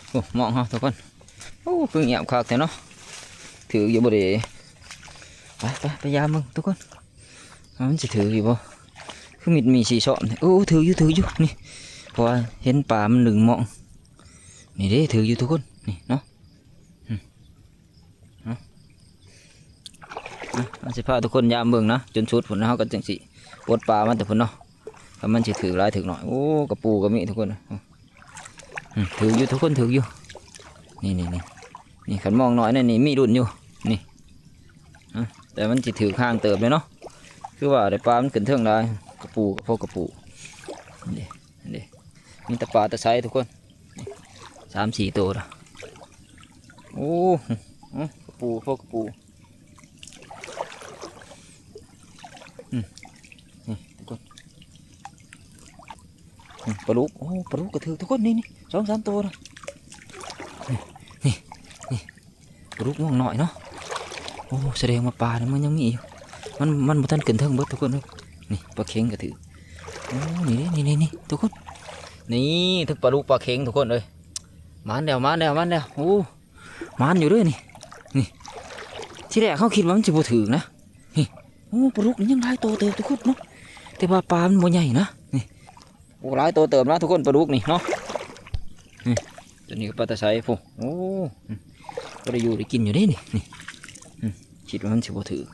ໂອ້ ມອງເຮົາທຸກຄົນ. ໂອ້ ຄືງຽບຄັກແທ້ເນາະ. ຖືກຢູ່ບໍ່ເດ? ໄປ ໄປ ໄປຢາມເບິ່ງທຸກຄົນ. ວ່າມັນຊິຖືກຢູ່ບໍ່? ຄືມີ ມີສີຊອມແທ້. ໂອ້ ຖືກຢູ່ ຖືກຢູ່ ນີ້ ເພາະວ່າເຫັນປາມັນດຶງມອງ. ນີ້ເດ້ ຖືກຢູ່ທຸກຄົນ ນີ້ເນາະ. ອືມ ເນາະ ອ່ະ ເຮົາຊິພາທຸກຄົນຢາມເບິ່ງນະ ຈົນສຸດພຸ້ນນະ ເຮົາກໍຈັ່ງຊິປົດປາມາແຕ່ພຸ້ນເນາະ ວ່າມັນຊິຖືກຫຼາຍຖືກໜ້ອຍ. ໂອ້ ກະປູກໍມີທຸກຄົນ. ອືມ ຖືກຢູ່ທຸກຄົນ ຖືກຢູ່. ນີ້ ນີ້ ນີ້ ນີ້ ຄັນມອງໜ້ອຍແນວນີ້ມີລຸ້ນຢູ່ ນີ້ ຮະ ແຕ່ມັນຊິຖືກຫ່າງເຕີບເລີຍເນາະ. ຄືວ່າໄດ້ປາມັນຂຶ້ນເທິງຫຼາຍ ກະປູກໍພໍກະປູ. ນີ້ເດ້ ນີ້ເດ້ ມີແຕ່ປາແຕ່ໄຊທຸກຄົນ. ນີ້ ສາມສີ່ໂຕລະ. ໂອ້ ຮະ ກະປູ ພໍກະປູ. ອືມ ນີ້ທຸກຄົນ ອືມ ປາດຸກ. ໂອ້ ປາດຸກກະຖືກທຸກຄົນ. ນີ້ ນີ້ ສອງສາມໂຕລະ. ນີ້ ນີ້ ນີ້ ປາດຸກມອງໜ້ອຍເນາະ. ໂອ້ ສະແດງວ່າປານີ້ມັນຍັງມີຢູ່ ມັນ ມັນບໍ່ທັນຂຶ້ນເທິງເບິດທຸກຄົນເອີຍ. ນີ້ ປາເຂັງກະຖືກ. ໂອ້ ນີ້ເດ້ ນີ້ ນີ້ ນີ້ ທຸກຄົນ. ນີ້ ທັງປາດຸກປາເຂັງທຸກຄົນເອີຍ. ມາແລ້ວ ມາແລ້ວ ມາແລ້ວ. ໂອ້ ມານຢູ່ເດີນີ້ ນີ້. ທີແລກເຮົາຄິດວ່າມັນຊິບໍ່ຖືກນະ ນີ້. ໂອ້ ປາດຸກນີ້ຍັງຫຼາຍໂຕເຕີບທຸກຄົນເນາະ ແຕ່ວ່າປາມັນບໍ່ໃຫຍ່ນະ ນີ້. ໂອ້ ຫຼາຍໂຕເຕີບນະທຸກຄົນ ປາດຸກນີ້ເນາະ. ນີ້ ໂຕນີ້ກໍປາຕາໄຊພຸ້ນ. ໂອ້ ພໍໄດ້ຢູ່ໄດ້ກິນຢູ່ເດ້ນີ້ ນີ້. ອືມ ຄິດວ່າມັນຊິບໍ່ຖືກ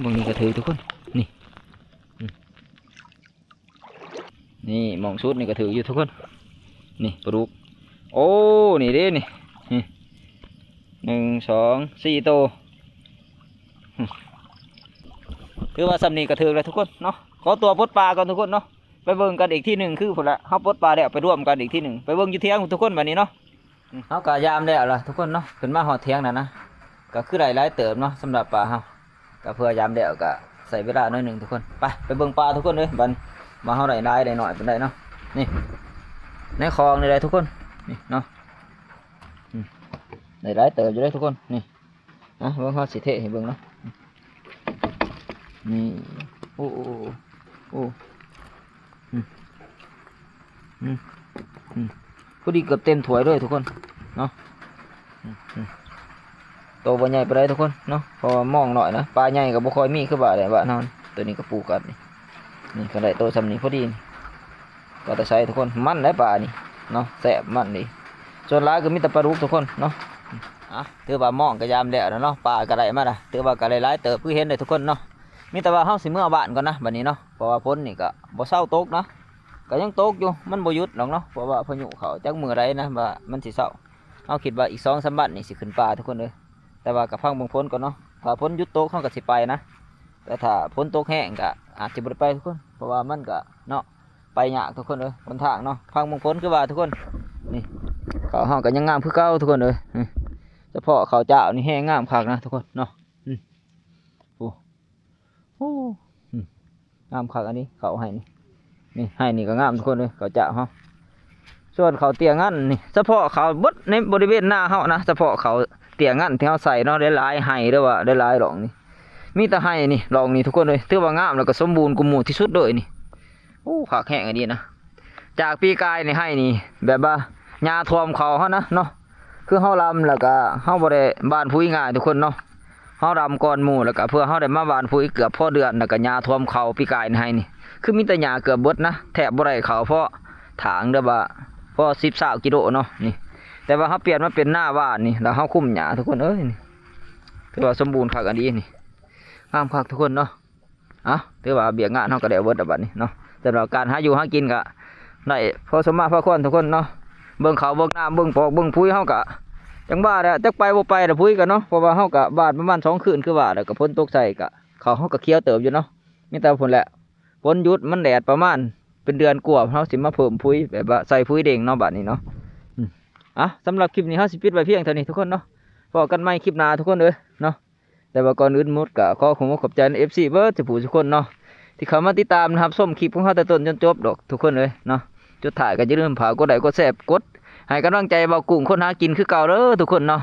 ເບິ່ງນີ້ກໍຖືກທຸກຄົນ ນີ້. ອືມ ນີ້ ໝ່ອງສຸດນີ້ກໍຖືກຢູ່ທຸກຄົນ. ນີ້ປາດຸກ. ໂອ້ ນີ້ເດ້ນີ້ ນີ້ ໜຶ່ງ ສອງ ສີ່ໂຕ. ຖືວ່າສ່ຳນີ້ກໍຖືກແລ້ວທຸກຄົນເນາະ. ຂໍຕົວປົດປາກ່ອນທຸກຄົນເນາະ. ໄປເບິ່ງກັນອີກທີໜຶ່ງ ຄືພຸ້ນລະ ເຮົາປົດປາແລ້ວ ໄປລວມກັນອີກທີໜຶ່ງ. ໄປເບິ່ງຢູ່ຖຽງພຸ້ນທຸກຄົນ ບັດນີ້ເນາະ. ເຮົາກໍຢາມແລ້ວລະທຸກຄົນເນາະ. ຂຶ້ນມາຮອດຖຽງແລ້ວນະ ກໍຄືໄດ້ຫຼາຍເຕີບເນາະ. ສຳລັບປາເຮົາ ກໍເພື່ອຢາມແລ້ວ ກໍໃຊ້ເວລາໜ້ອຍໜຶ່ງທຸກຄົນ. ໄປ ໄປເບິ່ງປາທຸກຄົນເອີຍ. ບັດວ່າເຮົາໄດ້ຫຼາຍໄດ້ໜ້ອຍປານໃດເນາະ. ນີ້ ໃນຄອງນີ້ແຫຼະທຸກຄົນ ນີ້ເນາະ. ອືມ ໄດ້ຫຼາຍເຕີບຢູ່ເດ້ທຸກຄົນ. ນີ້ ອ່ະ ເບິ່ງ ເຮົາຊິເທໃຫ້ເບິ່ງເນາະ. ນີ້ ໂອ້ ໂອ້ ໂອ້ ໂອ້ ອືມ ອືມ ອືມ ພໍດີເກືອບເຕັມຖ້ວຍເລີຍທຸກຄົນເນາະ. ອືມ ອືມ ໂຕບໍ່ໃຫຍ່ປານໃດທຸກຄົນເນາະ ເພາະວ່າມອງໜ້ອຍນະ. ປາໃຫຍ່ກໍບໍ່ຄ່ອຍມີຄືບ້ານໃດ ບ້ານເຮົາ. ໂຕນີ້ກໍປູກັດນີ້ ນີ້ກໍໄດ້ໂຕສ່ຳນີ້ພໍດີ ກໍຕາໄຊທຸກຄົນ. ມັນໄດ໋ປານີ້ເນາະ ແຊບມັນດີ. ສ່ວນຫຼາຍກໍມີແຕ່ປາດຸກທຸກຄົນເນາະ. ອ່ະ ຖືວ່າມອງກໍຢາມແລ້ວນະເນາະ. ປາກໍໄດ້ມາລະ ຖືວ່າກໍໄດ້ຫຼາຍເຕີບ ຄືເຫັນເດ້ທຸກຄົນເນາະ. ມີແຕ່ວ່າເຮົາຊິເມືອບ້ານກ່ອນນະບັດນີ້ເນາະ ເພາະວ່າຝົນນີ້ກໍບໍ່ເຊົາຕົກນະ. ກໍຍັງຕົກຢູ່ ມັນບໍ່ຢຸດດອກເນາະ ເພາະວ່າພາຍຸເຂົ້າຈັກມື້ໃດນະ ວ່າມັນຊິເຊົາ. ເຮົາຄິດວ່າອີກສອງສາມວັນນີ້ຊິຂຶ້ນປ່າທຸກຄົນເອີຍ. ແຕ່ວ່າກໍຟັງເບິ່ງຝົນກ່ອນເນາະ. ຖ້າຝົນຢຸດຕົກເຮົາກໍຊິໄປນະ ແຕ່ຖ້າຝົນຕົກແຮງກໍອາດຈະບໍ່ໄດ້ໄປທຸກຄົນ ເພາະວ່າມັນກໍເນາະ ໄປຍາກທຸກຄົນເອີຍ ຫົນທາງເນາະ. ຟັງເບິ່ງຝົນຄືວ່າທຸກຄົນ. ນີ້ ເຂົ້າເຮົາກໍຍັງງາມຄືເກົ່າທຸກຄົນເອີຍ. ນີ້ ສະເພາະເຂົ້າຈ້າວນີ້ແຮງງາມຄັກນະທຸກຄົນເນາະ. ອືມ ໂອ້ ໂອ້ ອືມ ງາມຄັກອັນນີ້ ເຂົ້າໄຮ່ນີ້. ນີ້ ໄຮ່ນີ້ກໍງາມທຸກຄົນເອີຍ ເຂົ້າຈ້າວເຮົາ. ສ່ວນເຂົ້າເຕ້ຍງອັນນີ້ ສະເພາະເຂົ້າເບິດໃນບໍລິເວນນາເຮົານະ ສະເພາະເຂົ້າເຕ້ຍງອັນທີ່ເຮົາໃສ່ເນາະ ຫຼາຍໆໄຮ່ ຫຼືວ່າຫຼາຍໆຮ່ອງນີ້ ມີແຕ່ໄຮ່ນີ້ ຮ່ອງນີ້ທຸກຄົນເອີຍ. ຖືວ່າງາມ ແລ້ວກໍສົມບູນກວ່າໝູ່ທີ່ສຸດເລີຍນີ້. ໂອ້ ຄັກແຮງອີ່ຫຼີນະ. ຈາກປີກາຍນີ້ ໄຮ່ນີ້ແບບວ່າຫຍ້າຖ້ວມເຂົ້າເຮົານະເນາະ. ຄືເຮົາລຳ ແລ້ວກໍເຮົາບໍ່ໄດ້ຫວ່ານປຸ໋ຍງ່າຍທຸກຄົນເນາະ. ເຮົາລຳກ່ອນໝູ່ ແລ້ວກໍເພື່ອເຮົາໄດ້ມາຫວ່ານປຸ໋ຍເກືອບພໍເດືອນ ແລ້ວກໍຫຍ້າຖ້ວມເຂົ້າປີກາຍໃນໄຮ່ນີ້. ຄືມີແຕ່ຫຍ້າເກືອບເບິດນະ ແທບບໍ່ໄດ້ເຂົ້າພໍຖາງ ຫຼືວ່າພໍສິບ ຊາວກິໂລເນາະນີ້. ແຕ່ວ່າເຮົາປ່ຽນມາເປັນນາຫວ່ານນີ້ ແລ້ວເຮົາຄຸມຫຍ້າທຸກຄົນເອີຍ. ນີ້ ຖືວ່າສົມບູນຄັກອັນດີນີ້ ງາມຄັກທຸກຄົນເນາະ. ເອົ້າ ຖືວ່າວຽກງານເຮົາກໍໄດ້ເບິດແລ້ວບັດນີ້ເນາະ. ສຳລັບການຫາຢູ່ຫາກິນກໍໄດ້ພໍສົມມາພໍຄວນທຸກຄົນເນາະ. ເບິ່ງເຂົ້າເບິ່ງນ້ຳ ເບິ່ງປອກເບິ່ງປຸ໋ຍ ເຮົາກໍຈັ່ງວ່າແຫຼະ ຈັກໄປບໍ່ໄປລະປຸ໋ຍກໍເນາະ. ເພາະວ່າເຮົາກໍຫວ່ານປະມານສອງຄືນຄືວ່າແລ້ວ ກໍຝົນຕົກໃສ່ ກໍເຂົ້າເຮົາກໍຂຽວເຕີບຢູ່ເນາະ. ມີແຕ່ພຸ້ນແຫຼະ ຝົນຢຸດ ມັນແດດປະມານເປັນເດືອນກວ່າ ເຮົາຊິມາເພີ່ມປຸ໋ຍ ແບບວ່າໃສ່ປຸ໋ຍເດ້ງເນາະ ບັດນີ້ເນາະ. ອືມ ອ່ະ ສຳລັບຄລິບນີ້ເຮົາຊິປິດໄວ້ພຽງເທົ່ານີ້ທຸກຄົນເນາະ. ພໍ້ກັນໃໝ່ຄລິບໜ້າທຸກຄົນເອີຍເນາະ. ແຕ່ວ່າກ່ອນອື່ນໝົດກໍຂໍຂອບອົກຂອບໃຈເອັຟຊີເບິດທຸກຜູ້ທຸກຄົນເນາະ ທີ່ເຂົ້າມາຕິດຕາມຮັບຊົມຄລິບຂອງເຮົາແຕ່ຕົ້ນຈົນຈົບດອກທຸກຄົນເອີຍເນາະ. ສຸດທ້າຍກໍຢ່າລືມຝາກກົດໄລ້ກົດແຊ ກົດໃຫ້ກຳລັງໃຈບ່າວກຸ້ງຄົນຫາກິນຄືເກົ່າເດີທຸກຄົນເນາະ.